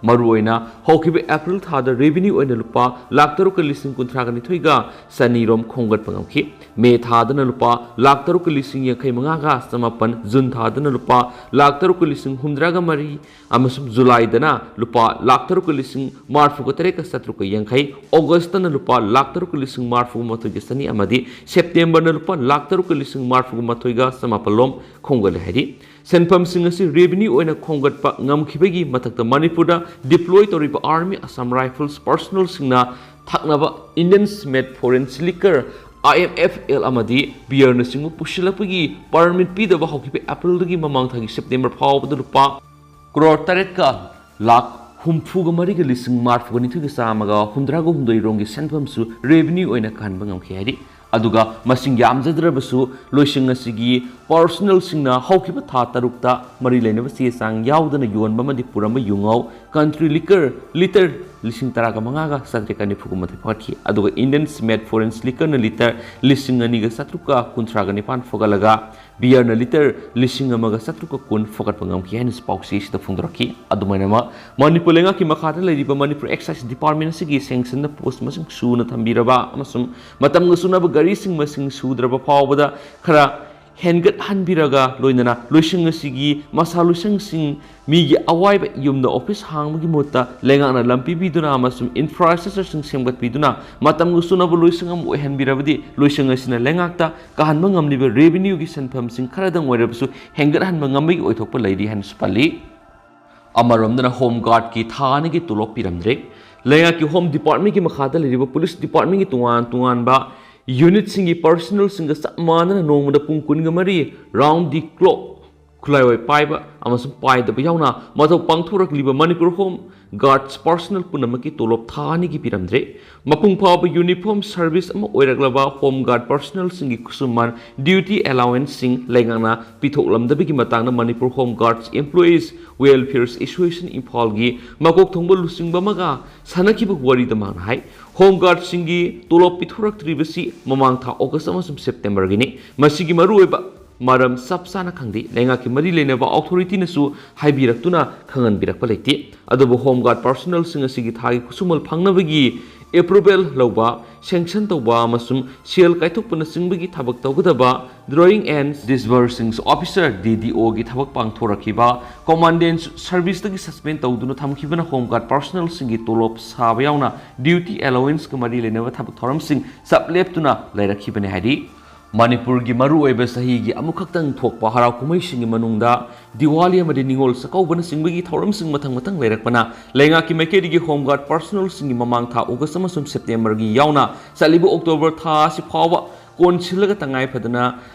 ꯃꯔꯨꯑꯣꯏꯅ ꯍꯧꯈꯤꯕ April ꯊꯥꯗ revenue ꯑꯣꯏꯅ ꯂꯨꯄꯥ ꯂꯥꯈ ꯇꯔꯨꯛꯀ ꯂꯤꯁꯤꯡ ꯀꯨꯟꯊ꯭ꯔꯥꯒ ꯅꯤꯊꯣꯏꯒ ꯆꯅꯤꯔꯣꯝ ꯈꯣꯝꯒꯠꯄ ꯉꯝꯈꯤ꯫ May ꯊꯥꯗꯅ ꯂꯨꯄꯥ ꯂꯥꯈ ꯇꯔꯨꯛꯀ ꯂꯤꯁꯤꯡ ꯌꯥꯡꯈꯩ ꯃꯉꯥꯒ ꯆꯃꯥꯄꯟ, June ꯊꯥꯗꯅ ꯂꯨꯄꯥ ꯂꯥꯈ ꯇꯔꯨꯛꯀ ꯂꯤꯁꯤꯡ ꯍꯨꯝꯗ꯭ꯔꯥꯒ ꯃꯔꯤ ꯑꯃꯁꯨꯡ July ꯗꯅ ꯂꯨꯄꯥ ꯂꯥꯈ ꯇꯔꯨꯛꯀ ꯂꯤꯁꯤꯡ ꯃꯔꯤꯐꯨꯒ ꯇꯔꯦꯠꯀ ꯆꯥꯇ꯭ꯔꯨꯛꯀ ꯌꯥꯡꯈꯩ, August ꯇꯅ ꯂꯨꯄꯥ ꯂꯥꯈ ꯇꯔꯨꯛꯀ ꯂꯤꯁꯤꯡ ꯃꯔꯤꯐꯨꯒ ꯃꯥꯊꯣꯏꯒ ꯆꯅꯤ ꯑꯃꯗꯤ September ꯅ ꯂꯨꯄꯥ ꯂꯥꯈ ꯇꯔꯨꯛꯀ ꯂꯤꯁꯤꯡ ꯃꯔꯤꯐꯨꯒ ꯃꯥꯊꯣꯏꯒ ꯆꯃꯥꯄꯜ ꯂꯣꯝ ꯈꯣꯝꯒꯠꯂꯦ ꯍꯥꯏꯔꯤ꯫ ꯁꯦꯟꯐꯝꯁꯤꯡ ꯑꯁꯤ revenue ꯑꯣꯏꯅ ꯈꯣꯝꯒꯠꯄ ꯉꯝꯈꯤꯕꯒꯤ ꯃꯊꯛꯇ ꯃꯅꯤꯄꯨꯔꯗ deploy ꯇꯧꯔꯤꯕ Army Assam Rifles personnelꯁꯤꯡꯅ ꯊꯛꯅꯕ Indians made foreign liquor, I M F L ꯑꯃꯗꯤ beerꯅꯆꯤꯡꯕ ꯄꯨꯁꯤꯜꯂꯛꯄꯒꯤ permit ꯄꯤꯗꯕ ꯍꯧꯈꯤꯕ Aprilꯗꯒꯤ ꯃꯃꯥꯡ ꯊꯥꯒꯤ September ꯐꯥꯎꯕꯗ ꯂꯨꯄꯥ ꯀ꯭ꯔꯣꯔ ꯇꯔꯦꯠꯀ ꯂꯥꯈ ꯍꯨꯝꯐꯨꯒ ꯃꯔꯤꯒ ꯂꯤꯁꯤꯡ ꯃꯔꯤꯐꯨꯒ ꯅꯤꯊꯣꯏꯒ ꯆꯥꯝꯃꯒ ꯍꯨꯝꯗ꯭ꯔꯥꯒ ꯍꯨꯝꯗꯣꯏ ꯔꯣꯝꯒꯤ ꯁꯦꯟꯐꯝꯁꯨ revenue ꯑꯣꯏꯅ ꯀꯥꯍꯟꯕ ꯉꯝꯈꯤ ꯍꯥꯏꯔꯤ꯫ ꯑꯗꯨꯒ ꯃꯁꯤꯡ ꯌꯥꯝꯖꯗ꯭ꯔꯕꯁꯨ ꯂꯣꯏꯁꯪ ꯑꯁꯤꯒꯤ personnelꯁꯤꯡꯅ ꯍꯧꯈꯤꯕ ꯊꯥ ꯇꯔꯨꯛꯇ ꯃꯔꯤ ꯂꯩꯅꯕ ꯆꯦ ꯆꯥꯡ ꯌꯥꯎꯗꯅ ꯌꯣꯟꯕ ꯑꯃꯗꯤ ꯄꯨꯔꯝꯕ ꯌꯨꯉꯧ country liquor litre ꯂꯤꯁꯤꯡ ꯇꯔꯥꯒ ꯃꯉꯥꯒ ꯆꯥꯇ꯭ꯔꯦꯠꯀ ꯅꯤꯐꯨꯒ ꯃꯥꯊꯣꯏ ꯐꯥꯒꯠꯈꯤ꯫ ꯑꯗꯨꯒ Indians made foreign liquorꯅ litre ꯂꯤꯁꯤꯡ ꯑꯅꯤꯒ ꯆꯥꯇ꯭ꯔꯨꯛꯀ ꯀꯨꯟꯊ꯭ꯔꯥꯒ ꯅꯤꯄꯥꯟ ꯐꯒꯠꯂꯒ beerꯅ litre ꯂꯤꯁꯤꯡ ꯑꯃꯒ ꯆꯥꯇ꯭ꯔꯨꯛꯀ ꯀꯨꯟ ꯐꯒꯠꯄ ꯉꯝꯈꯤ ꯍꯥꯏꯅꯁꯨ ꯄꯥꯎꯆꯦꯁꯤꯗ ꯐꯣꯡꯗꯣꯔꯛꯈꯤ꯫ ꯑꯗꯨꯃꯥꯏꯅꯃꯛ ꯃꯅꯤꯄꯨꯔ ꯂꯩꯉꯥꯛꯀꯤ ꯃꯈꯥꯗ ꯂꯩꯔꯤꯕ ꯃꯅꯤꯄꯨꯔ Excise Department ꯑꯁꯤꯒꯤ sanctionꯗ post ꯃꯁꯤꯡ ꯁꯨꯅ ꯊꯝꯕꯤꯔꯕ ꯑꯃꯁꯨꯡ ꯃꯇꯝꯒ ꯆꯨꯅꯕ ꯒꯥꯔꯤꯁꯤꯡ ꯃꯁꯤꯡ ꯁꯨꯗ꯭ꯔꯕ ꯐꯥꯎꯕꯗ ꯈꯔ ꯍꯦꯟꯒꯠꯍꯟꯕꯤꯔꯒ ꯂꯣꯏꯅꯅ ꯂꯣꯏꯁꯪ ꯑꯁꯤꯒꯤ ꯃꯁꯥ ꯂꯣꯏꯁꯪꯁꯤꯡ ꯃꯤꯒꯤ ꯑꯋꯥꯏꯕ ꯌꯨꯝꯗ office ꯍꯥꯡꯕꯒꯤ ꯃꯍꯨꯠꯇ ꯂꯩꯉꯥꯛꯅ ꯂꯝ ꯄꯤꯕꯤꯗꯨꯅ ꯑꯃꯁꯨꯡ infrastructureꯁꯤꯡ ꯁꯦꯝꯒꯠꯄꯤꯗꯨꯅ ꯃꯇꯝꯒ ꯆꯨꯅꯕ ꯂꯣꯏꯁꯪ ꯑꯃ ꯑꯣꯏꯍꯟꯕꯤꯔꯕꯗꯤ ꯂꯣꯏꯁꯪ ꯑꯁꯤꯅ ꯂꯩꯉꯥꯛꯇ ꯀꯥꯍꯟꯕ ꯉꯝꯂꯤꯕ revenueꯒꯤ ꯁꯦꯟꯐꯝꯁꯤꯡ ꯈꯔꯗꯪ ꯑꯣꯏꯔꯕꯁꯨ ꯍꯦꯟꯒꯠꯍꯟꯕ ꯉꯝꯕꯒꯤ ꯑꯣꯏꯊꯣꯛꯄ ꯂꯩꯔꯤ ꯍꯥꯏꯅꯁꯨ ꯄꯜꯂꯤ꯫ ꯑꯃꯔꯣꯝꯗꯅ Home Guardꯀꯤ ꯊꯥ ꯑꯅꯤꯒꯤ ꯇꯣꯂꯣꯞ ꯄꯤꯔꯝꯗ꯭ꯔꯦ꯫ ꯂꯩꯉꯥꯛꯀꯤ Home Departmentꯀꯤ ꯃꯈꯥꯗ ꯂꯩꯔꯤꯕ Police Departmentꯀꯤ ꯇꯣꯉꯥꯟ ꯇꯣꯉꯥꯟꯕ unitꯁꯤꯡꯒꯤ personnelꯁꯤꯡꯒ ꯆꯞ ꯃꯥꯟꯅꯅ ꯅꯣꯡꯃꯗ ꯄꯨꯡ ꯀꯨꯟꯒ ꯃꯔꯤ round the clock ꯈꯨꯠꯂꯥꯏ ꯋꯥꯏ ꯄꯥꯏꯕ ꯑꯃꯁꯨꯡ ꯄꯥꯏꯗꯕ ꯌꯥꯎꯅ ꯃꯊꯧ ꯄꯥꯡꯊꯣꯔꯛꯂꯤꯕ ꯃꯅꯤꯄꯨꯔ Home Guards personnel ꯄꯨꯝꯅꯃꯛꯀꯤ ꯇꯣꯂꯣꯞ ꯊꯥ ꯑꯅꯤꯒꯤ ꯄꯤꯔꯝꯗ꯭ꯔꯦ꯫ ꯃꯄꯨꯡ ꯐꯥꯕ uniform service ꯑꯃ ꯑꯣꯏꯔꯛꯂꯕ Home Guard personnelꯁꯤꯡꯒꯤ ꯈꯨꯠꯁꯨꯃꯟ duty allowanceꯁꯤꯡ ꯂꯩꯉꯥꯛꯅ ꯄꯤꯊꯣꯛꯂꯝꯗꯕꯒꯤ ꯃꯇꯥꯡꯗ Manipur Home Guards Employees Welfare Association ꯏꯝꯐꯥꯜꯒꯤ ꯃꯀꯣꯛ ꯊꯣꯡꯕ ꯂꯨꯆꯤꯡꯕ ꯑꯃꯒ ꯁꯥꯟꯅꯈꯤꯕ ꯋꯥꯔꯤꯗ ꯃꯍꯥꯛꯅ ꯍꯥꯏ, Home Guardꯁꯤꯡꯒꯤ ꯇꯣꯂꯣꯞ ꯄꯤꯊꯣꯔꯛꯇ꯭ꯔꯤꯕꯁꯤ ꯃꯃꯥꯡ ꯊꯥ August ꯑꯃꯁꯨꯡ Septemberꯒꯤꯅꯤ꯫ ꯃꯁꯤꯒꯤ ꯃꯔꯨꯑꯣꯏꯕ ꯃꯔꯝ ꯆꯞ ꯆꯥꯅ ꯈꯪꯗꯦ꯫ ꯂꯩꯉꯥꯛꯀꯤ ꯃꯔꯤ ꯂꯩꯅꯕ authorityꯅꯁꯨ ꯍꯥꯏꯕꯤꯔꯛꯇꯨꯅ ꯈꯪꯍꯟꯕꯤꯔꯛꯄ ꯂꯩꯇꯦ꯫ ꯑꯗꯨꯕꯨ Home Guard personnelꯁꯤꯡ ꯑꯁꯤꯒꯤ ꯊꯥꯒꯤ ꯈꯨꯠꯁꯨꯃꯜ ꯐꯪꯅꯕꯒꯤ approval ꯂꯧꯕ, sanction ꯇꯧꯕ ꯑꯃꯁꯨꯡ ꯁꯦꯜ ꯀꯥꯏꯊꯣꯛꯄꯅꯆꯤꯡꯕꯒꯤ ꯊꯕꯛ ꯇꯧꯒꯗꯕ Drawing and Disbursing Officer, DDOꯒꯤ ꯊꯕꯛ ꯄꯥꯡꯊꯣꯔꯛꯈꯤꯕ Commandant Serviceꯇꯒꯤ suspend ꯇꯧꯗꯨꯅ ꯊꯝꯈꯤꯕꯅ Home Guard personnelꯁꯤꯡꯒꯤ ꯇꯣꯂꯣꯞ ꯁꯥꯕ ꯌꯥꯎꯅ duty allowanceꯀ ꯃꯔꯤ ꯂꯩꯅꯕ ꯊꯕꯛ ꯊꯧꯔꯝꯁꯤꯡ ꯆꯞ ꯂꯦꯞꯇꯨꯅ ꯂꯩꯔꯛꯈꯤꯕꯅꯤ ꯍꯥꯏꯔꯤ꯫ ꯃꯅꯤꯄꯨꯔꯒꯤ ꯃꯔꯨꯑꯣꯏꯕ ꯆꯍꯤꯒꯤ ꯑꯃꯨꯛꯈꯛꯇꯪ ꯊꯣꯛꯄ ꯍꯔꯥꯎ ꯀꯨꯝꯍꯩꯁꯤꯡꯒꯤ ꯃꯅꯨꯡꯗ ꯗꯤꯋꯥꯂꯤ ꯑꯃꯗꯤ ꯅꯤꯉꯣꯜ ꯆꯥꯛꯀꯧꯕꯅꯆꯤꯡꯕꯒꯤ ꯊꯧꯔꯝꯁꯤꯡ ꯃꯊꯪ ꯃꯊꯪ ꯂꯩꯔꯛꯄꯅ ꯂꯩꯉꯥꯛꯀꯤ ꯃꯥꯏꯀꯩꯗꯒꯤ ꯍꯣꯝ ꯒꯥꯔꯗ ꯄꯥꯔꯁꯣꯅꯦꯜꯁꯤꯡꯒꯤ ꯃꯃꯥꯡ ꯊꯥ ꯑꯣꯒꯁ ꯑꯃꯁꯨꯡ ꯁꯦꯞꯇꯦꯝꯕꯔꯒꯤ ꯌꯥꯎꯅ ꯆꯠꯂꯤꯕ ꯑꯣꯛꯇꯣꯕꯔ ꯊꯥ ꯑꯁꯤ ꯐꯥꯎꯕ ꯀꯣꯟꯁꯤꯜꯂꯒ ꯇꯉꯥꯏ ꯐꯗꯅ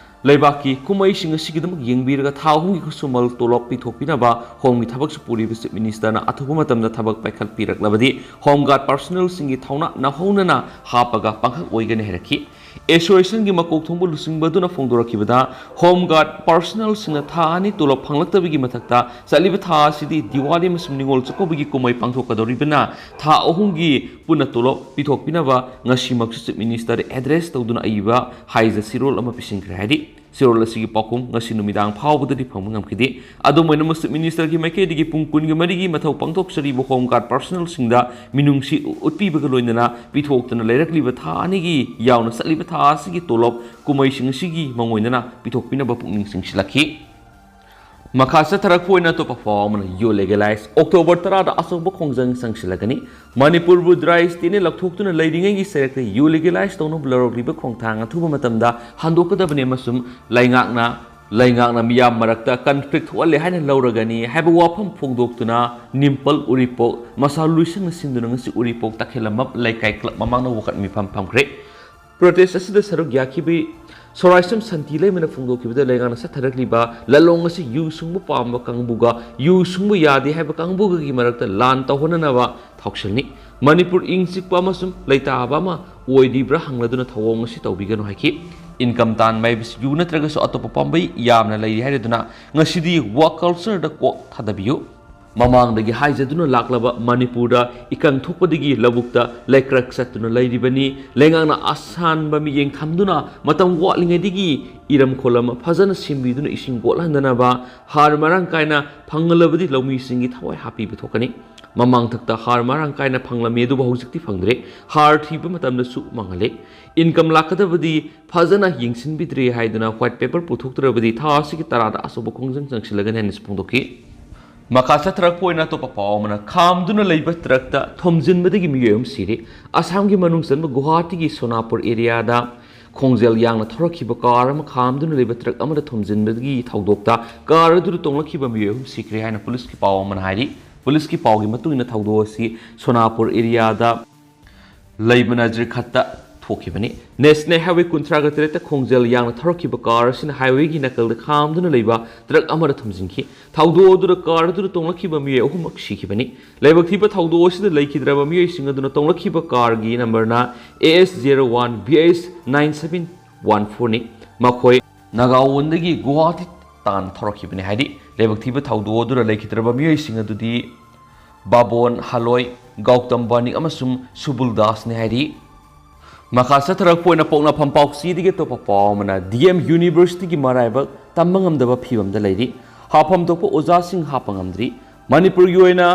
ꯂꯩꯕꯥꯛꯀꯤ ꯀꯨꯝꯍꯩꯁꯤꯡ ꯑꯁꯤꯒꯤꯗꯃꯛ ꯌꯦꯡꯕꯤꯔꯒ ꯊꯥ ꯑꯍꯨꯝꯒꯤ ꯈꯨꯠꯁꯨꯃꯜ ꯇꯣꯂꯣꯞ ꯄꯤꯊꯣꯛꯄꯤꯅꯕ ꯍꯣꯝꯒꯤ ꯊꯕꯛꯁꯨ ꯄꯨꯔꯤꯕ ꯆꯤꯐ ꯃꯤꯅꯤꯁꯇꯔꯅ ꯑꯊꯨꯕ ꯃꯇꯝꯗ ꯊꯕꯛ ꯄꯥꯏꯈꯠꯄꯤꯔꯛꯂꯕꯗꯤ ꯍꯣꯝ ꯒꯥꯔꯗ ꯄꯥꯔꯁꯣꯅꯦꯜꯁꯤꯡꯒꯤ ꯊꯧꯅꯥ ꯅꯧꯍꯧꯅꯅ ꯍꯥꯞꯄꯒ ꯄꯥꯡꯈꯛ ꯑꯣꯏꯒꯅꯤ ꯍꯥꯏꯔꯛꯈꯤ꯫ ꯑꯦꯁꯣꯁꯤꯌꯦꯁꯟꯒꯤ ꯃꯀꯣꯛ ꯊꯣꯡꯕ ꯂꯨꯆꯤꯡꯕ ꯑꯗꯨꯅ ꯐꯣꯡꯗꯣꯔꯛꯈꯤꯕꯗ ꯍꯣꯝ ꯒꯥꯔꯗ ꯄꯥꯔꯁꯣꯅꯦꯜꯁꯤꯡꯅ ꯊꯥ ꯑꯅꯤ ꯇꯣꯂꯣꯞ ꯐꯪꯂꯛꯇꯕꯒꯤ ꯃꯊꯛꯇ ꯆꯠꯂꯤꯕ ꯊꯥ ꯑꯁꯤꯗꯤ ꯗꯤꯋꯥꯂꯤ ꯑꯃꯁꯨꯡ ꯅꯤꯉꯣꯜ ꯆꯥꯛꯀꯧꯕꯒꯤ ꯀꯨꯝꯍꯩ ꯄꯥꯡꯊꯣꯛꯀꯗꯧꯔꯤꯕꯅ ꯊꯥ ꯑꯍꯨꯝꯒꯤ ꯄꯨꯟꯅ ꯇꯣꯂꯣꯞ ꯄꯤꯊꯣꯛꯄꯤꯅꯕ ꯉꯁꯤꯃꯛꯁꯨ ꯆꯤꯐ ꯃꯤꯅꯤꯁꯇꯔꯗ ꯑꯦꯗ꯭ꯔꯦꯁ ꯇꯧꯗꯨꯅ ꯑꯏꯕ ꯍꯥꯏꯖ ꯆꯦꯔꯣꯜ ꯑꯃ ꯄꯤꯁꯤꯟꯈ꯭ꯔꯦ ꯍꯥꯏꯔꯤ꯫ ꯆꯦꯔꯣꯜ ꯑꯁꯤꯒꯤ ꯄꯥꯎꯈꯨꯝ ꯉꯁꯤ ꯅꯨꯃꯤꯗꯥꯡ ꯐꯥꯎꯕꯗꯗꯤ ꯐꯪꯕ ꯉꯝꯈꯤꯗꯦ꯫ ꯑꯗꯨꯝ ꯑꯣꯏꯅꯃꯛ ꯆꯤꯐ ꯃꯤꯅꯤꯁꯇꯔꯒꯤ ꯃꯥꯏꯀꯩꯗꯒꯤ ꯄꯨꯡ ꯀꯨꯟꯒ ꯃꯔꯤꯒꯤ ꯃꯊꯧ ꯄꯥꯡꯊꯣꯛꯆꯔꯤꯕ ꯍꯣꯝ ꯒꯥꯔꯗ ꯄꯥꯔꯁꯣꯅꯦꯜꯁꯤꯡꯗ ꯃꯤꯅꯨꯡꯁꯤ ꯎꯠꯄꯤꯕꯒ ꯂꯣꯏꯅꯅ ꯄꯤꯊꯣꯛꯇꯨꯅ ꯂꯩꯔꯛꯂꯤꯕ ꯊꯥ ꯑꯅꯤꯒꯤ ꯌꯥꯎꯅ ꯆꯠꯂꯤꯕ ꯊꯥ ꯑꯁꯤꯒꯤ ꯇꯣꯂꯣꯞ ꯀꯨꯝꯍꯩꯁꯤꯡ ꯑꯁꯤꯒꯤ ꯃꯉꯣꯟꯗꯅ ꯄꯤꯊꯣꯛꯄꯤꯅꯕ ꯄꯨꯛꯅꯤꯡ ꯆꯤꯡꯁꯤꯜꯂꯛꯈꯤ꯫ ꯃꯈꯥ ꯆꯠꯊꯔꯛꯄ ꯑꯣꯏꯅ ꯑꯇꯣꯞꯄ ꯄꯥꯎ ꯑꯃꯅ, ꯌꯨ ꯂꯤꯒꯦꯂꯥꯏꯖ, ꯑꯣꯛꯇꯣꯕꯔ ꯇꯔꯥꯗ ꯑꯆꯧꯕ ꯈꯣꯡꯖꯪ ꯆꯪꯁꯤꯜꯂꯒꯅꯤ꯫ ꯃꯅꯤꯄꯨꯔꯕꯨ ꯗ꯭ꯔꯥꯏ ꯁ꯭ꯇꯦꯠꯅ ꯂꯧꯊꯣꯛꯇꯨꯅ ꯂꯩꯔꯤꯉꯩꯒꯤ ꯆꯩꯔꯛꯇ ꯌꯨ ꯂꯤꯒꯦꯂꯥꯏꯖ ꯇꯧꯅꯕ ꯂꯧꯔꯛꯂꯤꯕ ꯈꯣꯡꯊꯥꯡ ꯑꯊꯨꯕ ꯃꯇꯝꯗ ꯍꯟꯗꯣꯛꯀꯗꯕꯅꯤ ꯑꯃꯁꯨꯡ ꯂꯩꯉꯥꯛꯅ ꯂꯩꯉꯥꯛꯅ ꯃꯤꯌꯥꯝ ꯃꯔꯛꯇ ꯀꯟꯐ꯭ꯂꯤꯛ ꯊꯣꯛꯍꯜꯂꯦ ꯍꯥꯏꯅ ꯂꯧꯔꯒꯅꯤ ꯍꯥꯏꯕ ꯋꯥꯐꯝ ꯐꯣꯡꯗꯣꯛꯇꯨꯅ ꯅꯤꯝꯄꯜ ꯎꯔꯤꯄꯣꯛ ꯃꯁꯥ ꯂꯨꯏꯁꯪꯅ ꯁꯤꯟꯗꯨꯅ ꯉꯁꯤ ꯎꯔꯤꯄꯣꯛ ꯇꯈꯦꯂꯝꯕꯝ ꯂꯩꯀꯥꯏ ꯀ꯭ꯂꯕ ꯃꯃꯥꯡꯗ ꯋꯥꯀꯠ ꯃꯤꯐꯝ ꯐꯝꯈ꯭ꯔꯦ꯫ ꯄ꯭ꯔꯣꯇꯦꯁ ꯑꯁꯤꯗ ꯁꯔꯨꯛ ꯌꯥꯈꯤꯕ ꯁꯣꯔꯥꯏꯁꯝ ꯁꯥꯟꯇꯤ ꯂꯩꯃꯅ ꯐꯣꯡꯗꯣꯛꯈꯤꯕꯗ ꯂꯩꯉꯥꯛꯅ ꯆꯠꯊꯔꯛꯂꯤꯕ ꯂꯂꯣꯡ ꯑꯁꯤ ꯌꯨ ꯁꯨꯡꯕ ꯄꯥꯝꯕ ꯀꯥꯡꯕꯨꯒ ꯌꯨ ꯁꯨꯡꯕ ꯌꯥꯗꯦ ꯍꯥꯏꯕ ꯀꯥꯡꯕꯨꯒꯒꯤ ꯃꯔꯛꯇ ꯂꯥꯟ ꯇꯧꯍꯟꯅꯅꯕ ꯊꯧꯁꯤꯜꯅꯤ꯫ ꯃꯅꯤꯄꯨꯔ ꯏꯪ ꯆꯤꯛꯄ ꯑꯃꯁꯨꯡ ꯂꯩꯇꯥꯕ ꯑꯃ ꯑꯣꯏꯔꯤꯕ꯭ꯔꯥ ꯍꯪꯂꯗꯨꯅ ꯊꯧꯑꯣꯡ ꯑꯁꯤ ꯇꯧꯕꯤꯒꯅꯨ ꯍꯥꯏꯈꯤ꯫ ꯏꯟꯀꯝ ꯇꯥꯟꯕ ꯍꯥꯏꯕꯁꯤ ꯌꯨ ꯅꯠꯇ꯭ꯔꯒꯁꯨ ꯑꯇꯣꯞꯄ ꯄꯥꯝꯕꯩ ꯌꯥꯝꯅ ꯂꯩꯔꯤ ꯍꯥꯏꯔꯗꯨꯅ ꯉꯁꯤꯗꯤ ꯋꯥꯛ ꯀꯜꯆꯔꯗ ꯀꯣꯛ ꯊꯥꯗꯕꯤꯌꯨ꯫ ꯃꯃꯥꯡꯗꯒꯤ ꯍꯥꯏꯖꯗꯨꯅ ꯂꯥꯛꯂꯕ ꯃꯅꯤꯄꯨꯔꯗ ꯏꯀꯪ ꯊꯣꯛꯄꯗꯒꯤ ꯂꯧꯕꯨꯛꯇ ꯂꯩꯀ꯭ꯔꯛ ꯆꯠꯇꯨꯅ ꯂꯩꯔꯤꯕꯅꯤ꯫ ꯂꯩꯉꯥꯛꯅ ꯑꯁꯥꯟꯕ ꯃꯤꯠꯌꯦꯡ ꯊꯝꯗꯨꯅ ꯃꯇꯝ ꯋꯥꯠꯂꯤꯉꯩꯗꯒꯤ ꯏꯔꯝꯈꯣꯜ ꯑꯃ ꯐꯖꯅ ꯁꯦꯝꯕꯤꯗꯨꯅ ꯏꯁꯤꯡ ꯋꯥꯠꯍꯟꯗꯅꯕ ꯍꯥꯔ ꯃꯔꯥꯡ ꯀꯥꯏꯅ ꯐꯪꯂꯕꯗꯤ ꯂꯧꯃꯤꯁꯤꯡꯒꯤ ꯊꯋꯥꯏ ꯍꯥꯞꯄꯤꯕ ꯊꯣꯛꯀꯅꯤ꯫ ꯃꯃꯥꯡꯊꯛꯇ ꯍꯥꯔ ꯃꯔꯥꯡ ꯀꯥꯏꯅ ꯐꯪꯂꯝꯃꯤ, ꯑꯗꯨꯕꯨ ꯍꯧꯖꯤꯛꯇꯤ ꯐꯪꯗ꯭ꯔꯦ꯫ ꯍꯥꯔ ꯊꯤꯕ ꯃꯇꯝꯗꯁꯨ ꯃꯥꯡꯍꯜꯂꯦ꯫ ꯏꯟꯀꯝ ꯂꯥꯛꯀꯗꯕꯗꯤ ꯐꯖꯅ ꯌꯦꯡꯁꯤꯟꯕꯤꯗ꯭ꯔꯦ ꯍꯥꯏꯗꯨꯅ ꯋꯥꯏꯠ ꯄꯦꯄꯔ ꯄꯨꯊꯣꯛꯇ꯭ꯔꯕꯗꯤ ꯊꯥ ꯑꯁꯤꯒꯤ ꯇꯔꯥꯗ ꯑꯆꯧꯕ ꯈꯣꯡꯖꯪ ꯆꯪꯁꯤꯜꯂꯒꯅꯤ ꯍꯥꯏꯅꯁꯨ ꯐꯣꯡꯗꯣꯛꯈꯤ꯫ ꯃꯈꯥ ꯆꯠꯊꯔꯛꯄ ꯑꯣꯏꯅ ꯑꯇꯣꯞꯄ ꯄꯥꯎ ꯑꯃꯅ, ꯈꯥꯝꯗꯨꯅ ꯂꯩꯕ ꯇ꯭ꯔꯛꯇ ꯊꯣꯝꯖꯤꯟꯕꯗꯒꯤ ꯃꯤꯑꯣꯏ ꯑꯃ ꯁꯤꯔꯦ꯫ ꯑꯁꯥꯝꯒꯤ ꯃꯅꯨꯡ ꯆꯟꯕ ꯒꯨꯋꯥꯍꯥꯇꯤꯒꯤ ꯁꯣꯅꯥꯄꯨꯔ ꯑꯦꯔꯤꯌꯥꯗ ꯈꯣꯡꯖꯦꯜ ꯌꯥꯡꯅ ꯊꯧꯔꯛꯈꯤꯕ ꯀꯥꯔ ꯑꯃ ꯈꯥꯝꯗꯨꯅ ꯂꯩꯕ ꯇ꯭ꯔꯛ ꯑꯃꯗ ꯊꯣꯝꯖꯤꯟꯕꯒꯤ ꯊꯧꯗꯣꯛꯇ ꯀꯥꯔ ꯑꯗꯨꯗ ꯇꯣꯡꯂꯛꯈꯤꯕ ꯃꯤꯑꯣꯏ ꯑꯍꯨꯝ ꯁꯤꯈ꯭ꯔꯦ ꯍꯥꯏꯅ ꯄꯨꯂꯤꯁꯀꯤ ꯄꯥꯎ ꯑꯃꯅ ꯍꯥꯏꯔꯤ꯫ ꯄꯨꯂꯤꯁꯀꯤ ꯄꯥꯎꯒꯤ ꯃꯇꯨꯡ ꯏꯟꯅ ꯊꯧꯗꯣꯛ ꯑꯁꯤ ꯁꯣꯅꯥꯄꯨꯔ ꯑꯦꯔꯤꯌꯥꯗ ꯂꯩꯕ ꯅꯖꯤꯔꯈꯠꯇ ꯊꯣꯛꯈꯤꯕꯅꯤ꯫ ꯅꯦꯁꯅꯦꯜ ꯍꯥꯏꯋꯦ ꯀꯨꯟꯊ꯭ꯔꯥꯒ ꯇꯔꯦꯠꯇ ꯈꯣꯡꯖꯦꯜ ꯌꯥꯡꯅ ꯊꯧꯔꯛꯈꯤꯕ ꯀꯥꯔ ꯑꯁꯤꯅ ꯍꯥꯏꯋꯦꯒꯤ ꯅꯥꯀꯜꯗ ꯈꯥꯝꯗꯨꯅ ꯂꯩꯕ ꯇ꯭ꯔꯛ ꯑꯃꯗ ꯊꯣꯝꯖꯤꯟꯈꯤ꯫ ꯊꯧꯗꯣꯛ ꯑꯗꯨꯗ ꯀꯥꯔ ꯑꯗꯨꯗ ꯇꯣꯡꯂꯛꯈꯤꯕ ꯃꯤꯑꯣꯏ ꯑꯍꯨꯝꯃꯛ ꯁꯤꯈꯤꯕꯅꯤ꯫ ꯂꯥꯏꯕꯛ ꯊꯤꯕ ꯊꯧꯗꯣꯛ ꯑꯁꯤꯗ ꯂꯩꯈꯤꯗ꯭ꯔꯕ ꯃꯤꯑꯣꯏꯁꯤꯡ ꯑꯗꯨꯅ ꯇꯣꯡꯂꯛꯈꯤꯕ ꯀꯥꯔꯒꯤ ꯅꯝꯕꯔꯅ A S zero one B H nine seven one four ꯅꯤ꯫ ꯃꯈꯣꯏ ꯅꯥꯒꯥꯑꯣꯟꯗꯒꯤ ꯒꯨꯋꯥꯍꯥꯇꯤ ꯇꯥꯟꯅ ꯊꯧꯔꯛꯈꯤꯕꯅꯤ ꯍꯥꯏꯔꯤ꯫ ꯂꯥꯏꯕꯛ ꯊꯤꯕ ꯊꯧꯗꯣꯛ ꯑꯗꯨꯗ ꯂꯩꯈꯤꯗ꯭ꯔꯕ ꯃꯤꯑꯣꯏꯁꯤꯡ ꯑꯗꯨꯗꯤ ꯕꯥꯕꯣꯟ ꯍꯥꯂꯣꯏ, ꯒꯧꯇꯝ ꯕꯥꯅꯤꯛ ꯑꯃꯁꯨꯡ ꯁꯨꯕꯨꯜ ꯗꯥꯁꯅꯤ ꯍꯥꯏꯔꯤ꯫ ꯃꯈꯥ ꯆꯠꯊꯔꯛꯄ ꯑꯣꯏꯅ ꯄꯣꯛꯅꯐꯝ ꯄꯥꯎꯆꯦꯗꯒꯤ ꯑꯇꯣꯞꯄ ꯄꯥꯎ ꯑꯃꯅ, D M Universityꯒꯤ ꯃꯔꯥꯏꯕꯛ ꯇꯝꯕ ꯉꯝꯗꯕ ꯐꯤꯕꯝꯗ ꯂꯩꯔꯤ꯫ ꯍꯥꯞꯐꯝ ꯊꯣꯛꯄ ꯑꯣꯖꯥꯁꯤꯡ ꯍꯥꯞꯄ ꯉꯝꯗ꯭ꯔꯤ꯫ ꯃꯅꯤꯄꯨꯔꯒꯤ ꯑꯣꯏꯅ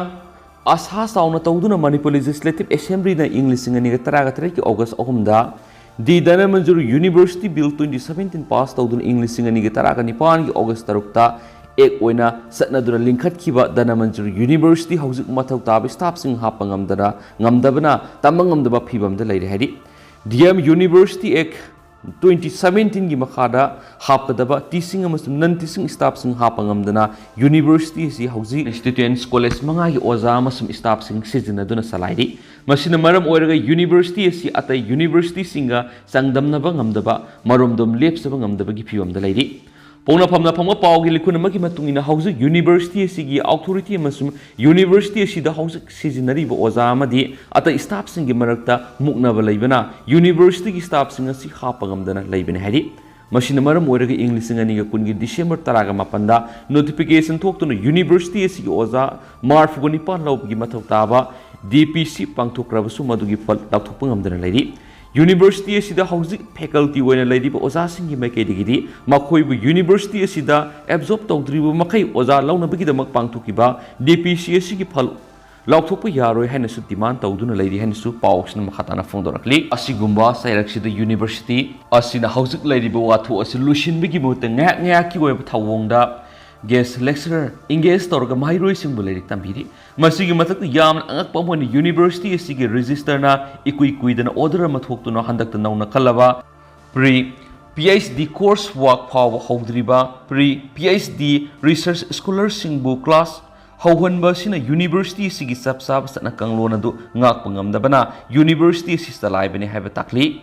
ꯑꯁꯥ ꯆꯥꯎꯅ ꯇꯧꯗꯨꯅ ꯃꯅꯤꯄꯨꯔ Legislative Assemblyꯅ ꯏꯪ ꯂꯤꯁꯤꯡ ꯑꯅꯤꯒ ꯇꯔꯥꯒ ꯇꯔꯦꯠꯀꯤ August ꯑꯍꯨꯝꯗ D ꯙꯅꯃꯟꯖꯨꯔ University Bill twenty seventeen pass ꯇꯧꯗꯨꯅ ꯏꯪ ꯂꯤꯁꯤꯡ ꯑꯅꯤꯒ ꯇꯔꯥꯒ ꯅꯤꯄꯥꯟꯒꯤ August ꯇꯔꯨꯛꯇ act ꯑꯣꯏꯅ ꯆꯠꯅꯗꯨꯅ ꯂꯤꯡꯈꯠꯈꯤꯕ ꯙꯅꯃꯟꯖꯨꯔ University ꯍꯧꯖꯤꯛ ꯃꯊꯧ ꯇꯥꯕ staffꯁꯤꯡ ꯍꯥꯞꯄ ꯉꯝꯗꯅ, ꯉꯝꯗꯕꯅ ꯇꯝꯕ ꯉꯝꯗꯕ ꯐꯤꯕꯝꯗ ꯂꯩꯔꯦ ꯍꯥꯏꯔꯤ꯫ D M University Act twenty seventeenꯒꯤ ꯃꯈꯥꯗ ꯍꯥꯞꯀꯗꯕ teaching ꯑꯃꯁꯨꯡ non teaching staffꯁꯤꯡ ꯍꯥꯞꯄ ꯉꯝꯗꯅ university ꯑꯁꯤ ꯍꯧꯖꯤꯛ institutions, college ꯃꯉꯥꯒꯤ ꯑꯣꯖꯥ ꯑꯃꯁꯨꯡ staffꯁꯤꯡ ꯁꯤꯖꯤꯟꯅꯗꯨꯅ ꯆꯂꯥꯏꯔꯤ꯫ ꯃꯁꯤꯅ ꯃꯔꯝ ꯑꯣꯏꯔꯒ university ꯑꯁꯤ ꯑꯇꯩ universityꯁꯤꯡꯒ ꯆꯥꯡꯗꯝꯅꯕ ꯉꯝꯗꯕ, ꯃꯔꯣꯝꯗꯣꯝ ꯂꯦꯞꯆꯕ ꯉꯝꯗꯕꯒꯤ ꯐꯤꯕꯝꯗ ꯂꯩꯔꯤ꯫ ꯄꯣꯛꯅꯐꯝꯅ ꯐꯪꯕ ꯄꯥꯎꯒꯤ ꯂꯤꯈꯨꯟ ꯑꯃꯒꯤ ꯃꯇꯨꯡ ꯏꯟꯅ ꯍꯧꯖꯤꯛ university ꯑꯁꯤꯒꯤ authority ꯑꯃꯁꯨꯡ university ꯑꯁꯤꯗ ꯍꯧꯖꯤꯛ ꯁꯤꯖꯤꯟꯅꯔꯤꯕ ꯑꯣꯖꯥ ꯑꯃꯗꯤ ꯑꯇꯩ staffꯁꯤꯡꯒꯤ ꯃꯔꯛꯇ ꯃꯨꯛꯅꯕ ꯂꯩꯕꯅ universityꯒꯤ staffꯁꯤꯡ ꯑꯁꯤ ꯍꯥꯞꯄ ꯉꯝꯗꯅ ꯂꯩꯕꯅꯤ ꯍꯥꯏꯔꯤ꯫ ꯃꯁꯤꯅ ꯃꯔꯝ ꯑꯣꯏꯔꯒ ꯏꯪ ꯂꯤꯁꯤꯡ ꯑꯅꯤꯒ ꯀꯨꯟꯒꯤ December ꯇꯔꯥꯒ ꯃꯥꯄꯟꯗ notification ꯊꯣꯛꯇꯨꯅ university ꯑꯁꯤꯒꯤ ꯑꯣꯖꯥ ꯃꯔꯐꯨꯒ ꯅꯤꯄꯥꯟ ꯂꯧꯕꯒꯤ ꯃꯊꯧ ꯇꯥꯕ D P C ꯄꯥꯡꯊꯣꯛꯈ꯭ꯔꯕꯁꯨ ꯃꯗꯨꯒꯤ ꯐꯜ ꯂꯥꯎꯊꯣꯛꯄ ꯉꯝꯗꯅ ꯂꯩꯔꯤ꯫ University ꯑꯁꯤꯗ ꯍꯧꯖꯤꯛ faculty ꯑꯣꯏꯅ ꯂꯩꯔꯤꯕ ꯑꯣꯖꯥꯁꯤꯡꯒꯤ ꯃꯥꯏꯀꯩꯗꯒꯤꯗꯤ ꯃꯈꯣꯏꯕꯨ university ꯑꯁꯤꯗ absorb ꯇꯧꯗ꯭ꯔꯤꯕ ꯃꯈꯩ ꯑꯣꯖꯥ ꯂꯧꯅꯕꯒꯤꯗꯃꯛ ꯄꯥꯡꯊꯣꯛꯈꯤꯕ D P C ꯑꯁꯤꯒꯤ ꯐꯜ ꯂꯥꯎꯊꯣꯛꯄ ꯌꯥꯔꯣꯏ ꯍꯥꯏꯅꯁꯨ demand ꯇꯧꯗꯨꯅ ꯂꯩꯔꯤ ꯍꯥꯏꯅꯁꯨ ꯄꯥꯎꯁꯤꯅ ꯃꯈꯥ ꯇꯥꯅ ꯐꯣꯡꯗꯣꯔꯛꯂꯤ꯫ ꯑꯁꯤꯒꯨꯝꯕ ꯆꯩꯔꯛꯁꯤꯗ university ꯑꯁꯤꯅ ꯍꯧꯖꯤꯛ ꯂꯩꯔꯤꯕ ꯋꯥꯊꯣꯛ ꯑꯁꯤ ꯂꯣꯏꯁꯤꯟꯕꯒꯤ ꯃꯍꯨꯠꯇ ꯉꯥꯏꯍꯥꯛ ꯉꯥꯏꯍꯥꯛꯀꯤ ꯑꯣꯏꯕ ꯊꯧꯑꯣꯡꯗ guest lecturer engage ꯇꯧꯔꯒ ꯃꯍꯩꯔꯣꯏꯁꯤꯡꯕꯨ ꯂꯥꯏꯔꯤꯛ ꯇꯝꯕꯤꯔꯤ꯫ ꯃꯁꯤꯒꯤ ꯃꯊꯛꯇ ꯌꯥꯝꯅ ꯑꯉꯛꯄ ꯑꯃ ꯑꯣꯏꯅ university ꯑꯁꯤꯒꯤ registrarꯅ ꯏꯀꯨꯏ ꯀꯨꯏꯗꯅ order ꯑꯃ ꯊꯣꯛꯇꯨꯅ ꯍꯟꯗꯛꯇ ꯅꯧꯅ ꯈꯜꯂꯕ Pre PhD course work ꯐꯥꯎꯕ ꯍꯧꯗ꯭ꯔꯤꯕ Pre PhD research scholarꯁꯤꯡꯕꯨ class ꯍꯧꯍꯟꯕ ꯑꯁꯤꯅ university ꯑꯁꯤꯒꯤ ꯆꯞ ꯆꯥꯕ ꯆꯠꯅ ꯀꯥꯡꯂꯣꯟ ꯑꯗꯨ ꯉꯥꯛꯄ ꯉꯝꯗꯕꯅ university ꯑꯁꯤ ꯆꯂꯥꯏꯕꯅꯤ ꯍꯥꯏꯕ ꯇꯥꯛꯂꯤ꯫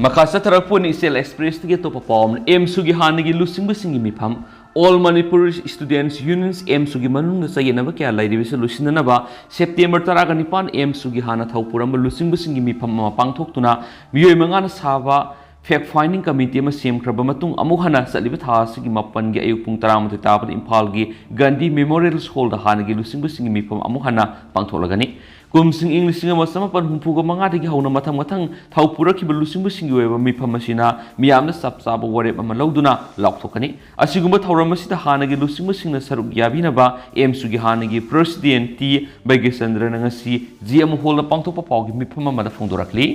ꯃꯈꯥ ꯆꯠꯊꯔꯛꯄ ꯑꯣꯏꯅ ꯏꯆꯦꯜ Expressꯇꯒꯤ ꯑꯇꯣꯞꯄ ꯄꯥꯎ ꯑꯃꯅ, AIIMSUꯒꯤ ꯍꯥꯟꯅꯒꯤ ꯂꯨꯆꯤꯡꯕꯁꯤꯡꯒꯤ ꯃꯤꯐꯝ, All Manipur Students Unions AIIMSUꯒꯤ ꯃꯅꯨꯡꯗ ꯆꯌꯦꯠꯅꯕ ꯀꯌꯥ ꯂꯩꯔꯤꯕꯁꯨ ꯂꯣꯏꯁꯤꯟꯅꯅꯕ September ꯇꯔꯥꯒ ꯅꯤꯄꯥꯟ AIIMSUꯒꯤ ꯍꯥꯟꯅ ꯊꯧ ꯄꯨꯔꯝꯕ ꯂꯨꯆꯤꯡꯕꯁꯤꯡꯒꯤ ꯃꯤꯐꯝ ꯑꯃ ꯄꯥꯡꯊꯣꯛꯇꯨꯅ ꯃꯤꯑꯣꯏ ꯃꯉꯥꯅ ꯁꯥꯕ fact finding committee ꯑꯃ ꯁꯦꯝꯈ꯭ꯔꯕ ꯃꯇꯨꯡ ꯑꯃꯨꯛ ꯍꯟꯅ ꯆꯠꯂꯤꯕ ꯊꯥ ꯑꯁꯤꯒꯤ ꯃꯥꯄꯟꯒꯤ ꯑꯌꯨꯛ ꯄꯨꯡ ꯇꯔꯥꯃꯥꯊꯣꯏ ꯇꯥꯕꯗ ꯏꯝꯐꯥꯜꯒꯤ ꯒꯥꯟꯙꯤ Memorial Hallꯗ ꯍꯥꯟꯅꯒꯤ ꯂꯨꯆꯤꯡꯕꯁꯤꯡꯒꯤ ꯃꯤꯐꯝ ꯑꯃꯨꯛ ꯍꯟꯅ ꯄꯥꯡꯊꯣꯛꯂꯒꯅꯤ꯫ ꯀꯨꯝꯁꯤꯡ ꯏꯪ ꯂꯤꯁꯤꯡ ꯑꯃ ꯆꯃꯥꯄꯟ ꯍꯨꯝꯐꯨꯒ ꯃꯉꯥꯗꯒꯤ ꯍꯧꯅ ꯃꯊꯪ ꯃꯊꯪ ꯊꯧ ꯄꯨꯔꯛꯈꯤꯕ ꯂꯨꯆꯤꯡꯕꯁꯤꯡꯒꯤ ꯑꯣꯏꯕ ꯃꯤꯐꯝ ꯑꯁꯤꯅ ꯃꯤꯌꯥꯝꯅ ꯆꯞ ꯆꯥꯕ ꯋꯥꯔꯦꯞ ꯑꯃ ꯂꯧꯗꯨꯅ ꯂꯥꯎꯊꯣꯛꯀꯅꯤ꯫ ꯑꯁꯤꯒꯨꯝꯕ ꯊꯧꯔꯝ ꯑꯁꯤꯗ ꯍꯥꯟꯅꯒꯤ ꯂꯨꯆꯤꯡꯕꯁꯤꯡꯅ ꯁꯔꯨꯛ ꯌꯥꯕꯤꯅꯕ AIIMSUꯒꯤ ꯍꯥꯟꯅꯒꯤ President ꯇꯤ ꯕꯩꯒ꯭ꯌꯆꯟꯗ꯭ꯔꯅ ꯉꯁꯤ GM Hallꯗ ꯄꯥꯡꯊꯣꯛꯄ ꯄꯥꯎꯒꯤ ꯃꯤꯐꯝ ꯑꯃꯗ ꯐꯣꯡꯗꯣꯔꯛꯂꯤ꯫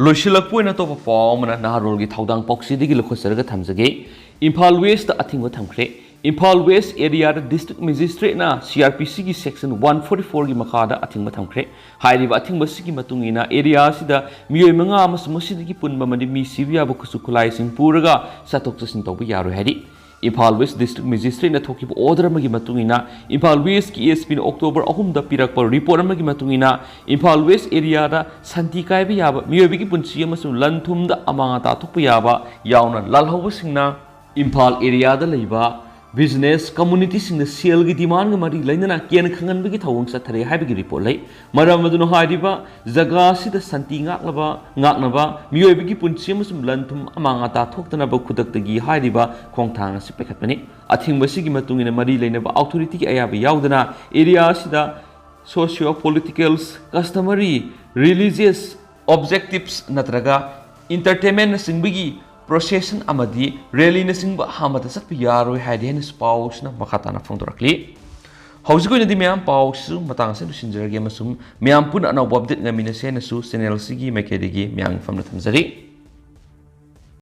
ꯂꯣꯏꯁꯤꯜꯂꯛꯄ ꯑꯣꯏꯅ ꯑꯇꯣꯞꯄ ꯄꯥꯎ ꯑꯃꯅ ꯅꯍꯥꯔꯣꯜꯒꯤ ꯊꯧꯗꯥꯡ ꯄꯥꯎꯆꯦꯗꯒꯤ ꯂꯧꯈꯠꯆꯔꯒ ꯊꯝꯖꯒꯦ꯫ ꯏꯝꯐꯥꯜ Westꯇ ꯑꯊꯤꯡꯕ ꯊꯝꯈ꯭ꯔꯦ꯫ Imphal West areaꯗ District Magistrateꯅ CrPCꯒꯤ Section one forty fourꯒꯤ ꯃꯈꯥꯗ ꯑꯊꯤꯡꯕ ꯊꯝꯈ꯭ꯔꯦ꯫ ꯍꯥꯏꯔꯤꯕ ꯑꯊꯤꯡꯕꯁꯤꯒꯤ ꯃꯇꯨꯡ ꯏꯟꯅ area ꯑꯁꯤꯗ ꯃꯤꯑꯣꯏ ꯃꯉꯥ ꯑꯃꯁꯨꯡ ꯃꯁꯤꯗꯒꯤ ꯄꯨꯟꯕ ꯑꯃꯗꯤ ꯃꯤ ꯁꯤꯕ ꯌꯥꯕ ꯈꯨꯠꯁꯨ ꯈꯨꯠꯂꯥꯏꯁꯤꯡ ꯄꯨꯔꯒ ꯆꯠꯊꯣꯛ ꯆꯠꯁꯤꯟ ꯇꯧꯕ ꯌꯥꯔꯣꯏ ꯍꯥꯏꯔꯤ꯫ ꯏꯝꯐꯥꯜ West District Magistrateꯅ ꯊꯣꯛꯈꯤꯕ order ꯑꯃꯒꯤ ꯃꯇꯨꯡ ꯏꯟꯅ, ꯏꯝꯐꯥꯜ Westꯀꯤ ASPꯅ October ꯑꯍꯨꯝꯗ ꯄꯤꯔꯛꯄ report ꯑꯃꯒꯤ ꯃꯇꯨꯡ ꯏꯟꯅ, ꯏꯝꯐꯥꯜ West areaꯗ ꯁꯥꯟꯇꯤ ꯀꯥꯏꯕ ꯌꯥꯕ, ꯃꯤꯑꯣꯏꯕꯒꯤ ꯄꯨꯟꯁꯤ ꯑꯃꯁꯨꯡ ꯂꯟ ꯊꯨꯝꯗ ꯑꯃꯥꯡ ꯑꯇꯥ ꯊꯣꯛꯄ ꯌꯥꯕ ꯌꯥꯎꯅ ꯂꯥꯜꯍꯧꯕꯁꯤꯡꯅ ꯏꯝꯐꯥꯜ areaꯗ ꯂꯩꯕ business communityꯁꯤꯡꯗ ꯁꯦꯜꯒꯤ demandꯒ ꯃꯔꯤ ꯂꯩꯅꯅ ꯀꯦꯟ ꯈꯪꯍꯟꯕꯒꯤ ꯊꯧꯑꯣꯡ ꯆꯠꯊꯔꯦ ꯍꯥꯏꯕꯒꯤ report ꯂꯩ꯫ ꯃꯔꯝ ꯑꯗꯨꯅ ꯍꯥꯏꯔꯤꯕ ꯖꯒꯥ ꯑꯁꯤꯗ ꯁꯥꯟꯇꯤ ꯉꯥꯛꯂꯕ, ꯉꯥꯛꯅꯕ, ꯃꯤꯑꯣꯏꯕꯒꯤ ꯄꯨꯟꯁꯤ ꯑꯃꯁꯨꯡ ꯂꯟ ꯊꯨꯝ ꯑꯃꯥꯡ ꯑꯇꯥ ꯊꯣꯛꯇꯅꯕ ꯈꯨꯗꯛꯇꯒꯤ ꯍꯥꯏꯔꯤꯕ ꯈꯣꯡꯊꯥꯡ ꯑꯁꯤ ꯄꯥꯏꯈꯠꯄꯅꯤ꯫ ꯑꯊꯤꯡꯕꯁꯤꯒꯤ ꯃꯇꯨꯡ ꯏꯟꯅ ꯃꯔꯤ ꯂꯩꯅꯕ authorityꯒꯤ ꯑꯌꯥꯕ ꯌꯥꯎꯗꯅ area ꯑꯁꯤꯗ socio political, customary, religious objectives ꯅꯠꯇ꯭ꯔꯒ entertainmentꯅꯆꯤꯡꯕꯒꯤ procession ꯑꯃꯗꯤ rallyꯅꯆꯤꯡꯕ ꯑꯃꯠꯇ ꯆꯠꯄ ꯌꯥꯔꯣꯏ ꯍꯥꯏꯔꯤ ꯍꯥꯏꯅꯁꯨ ꯄꯥꯎꯁꯤꯅ ꯃꯈꯥ ꯇꯥꯅ ꯐꯣꯡꯗꯣꯔꯛꯂꯤ꯫ ꯍꯧꯖꯤꯛ ꯑꯣꯏꯅꯗꯤ ꯃꯌꯥꯝ ꯄꯥꯎꯁꯤꯁꯨ ꯃꯇꯥꯡ ꯑꯁꯤꯗ ꯂꯣꯏꯁꯤꯟꯖꯔꯒꯦ ꯑꯃꯁꯨꯡ ꯃꯌꯥꯝ ꯄꯨꯟꯅ ꯑꯅꯧꯕ update ꯉꯥꯏꯃꯤꯟꯅꯁꯦ ꯍꯥꯏꯅꯁꯨ channel ꯑꯁꯤꯒꯤ ꯃꯥꯏꯀꯩꯗꯒꯤ ꯃꯌꯥꯝꯒꯤ ꯃꯐꯝꯗ ꯊꯝꯖꯔꯤ꯫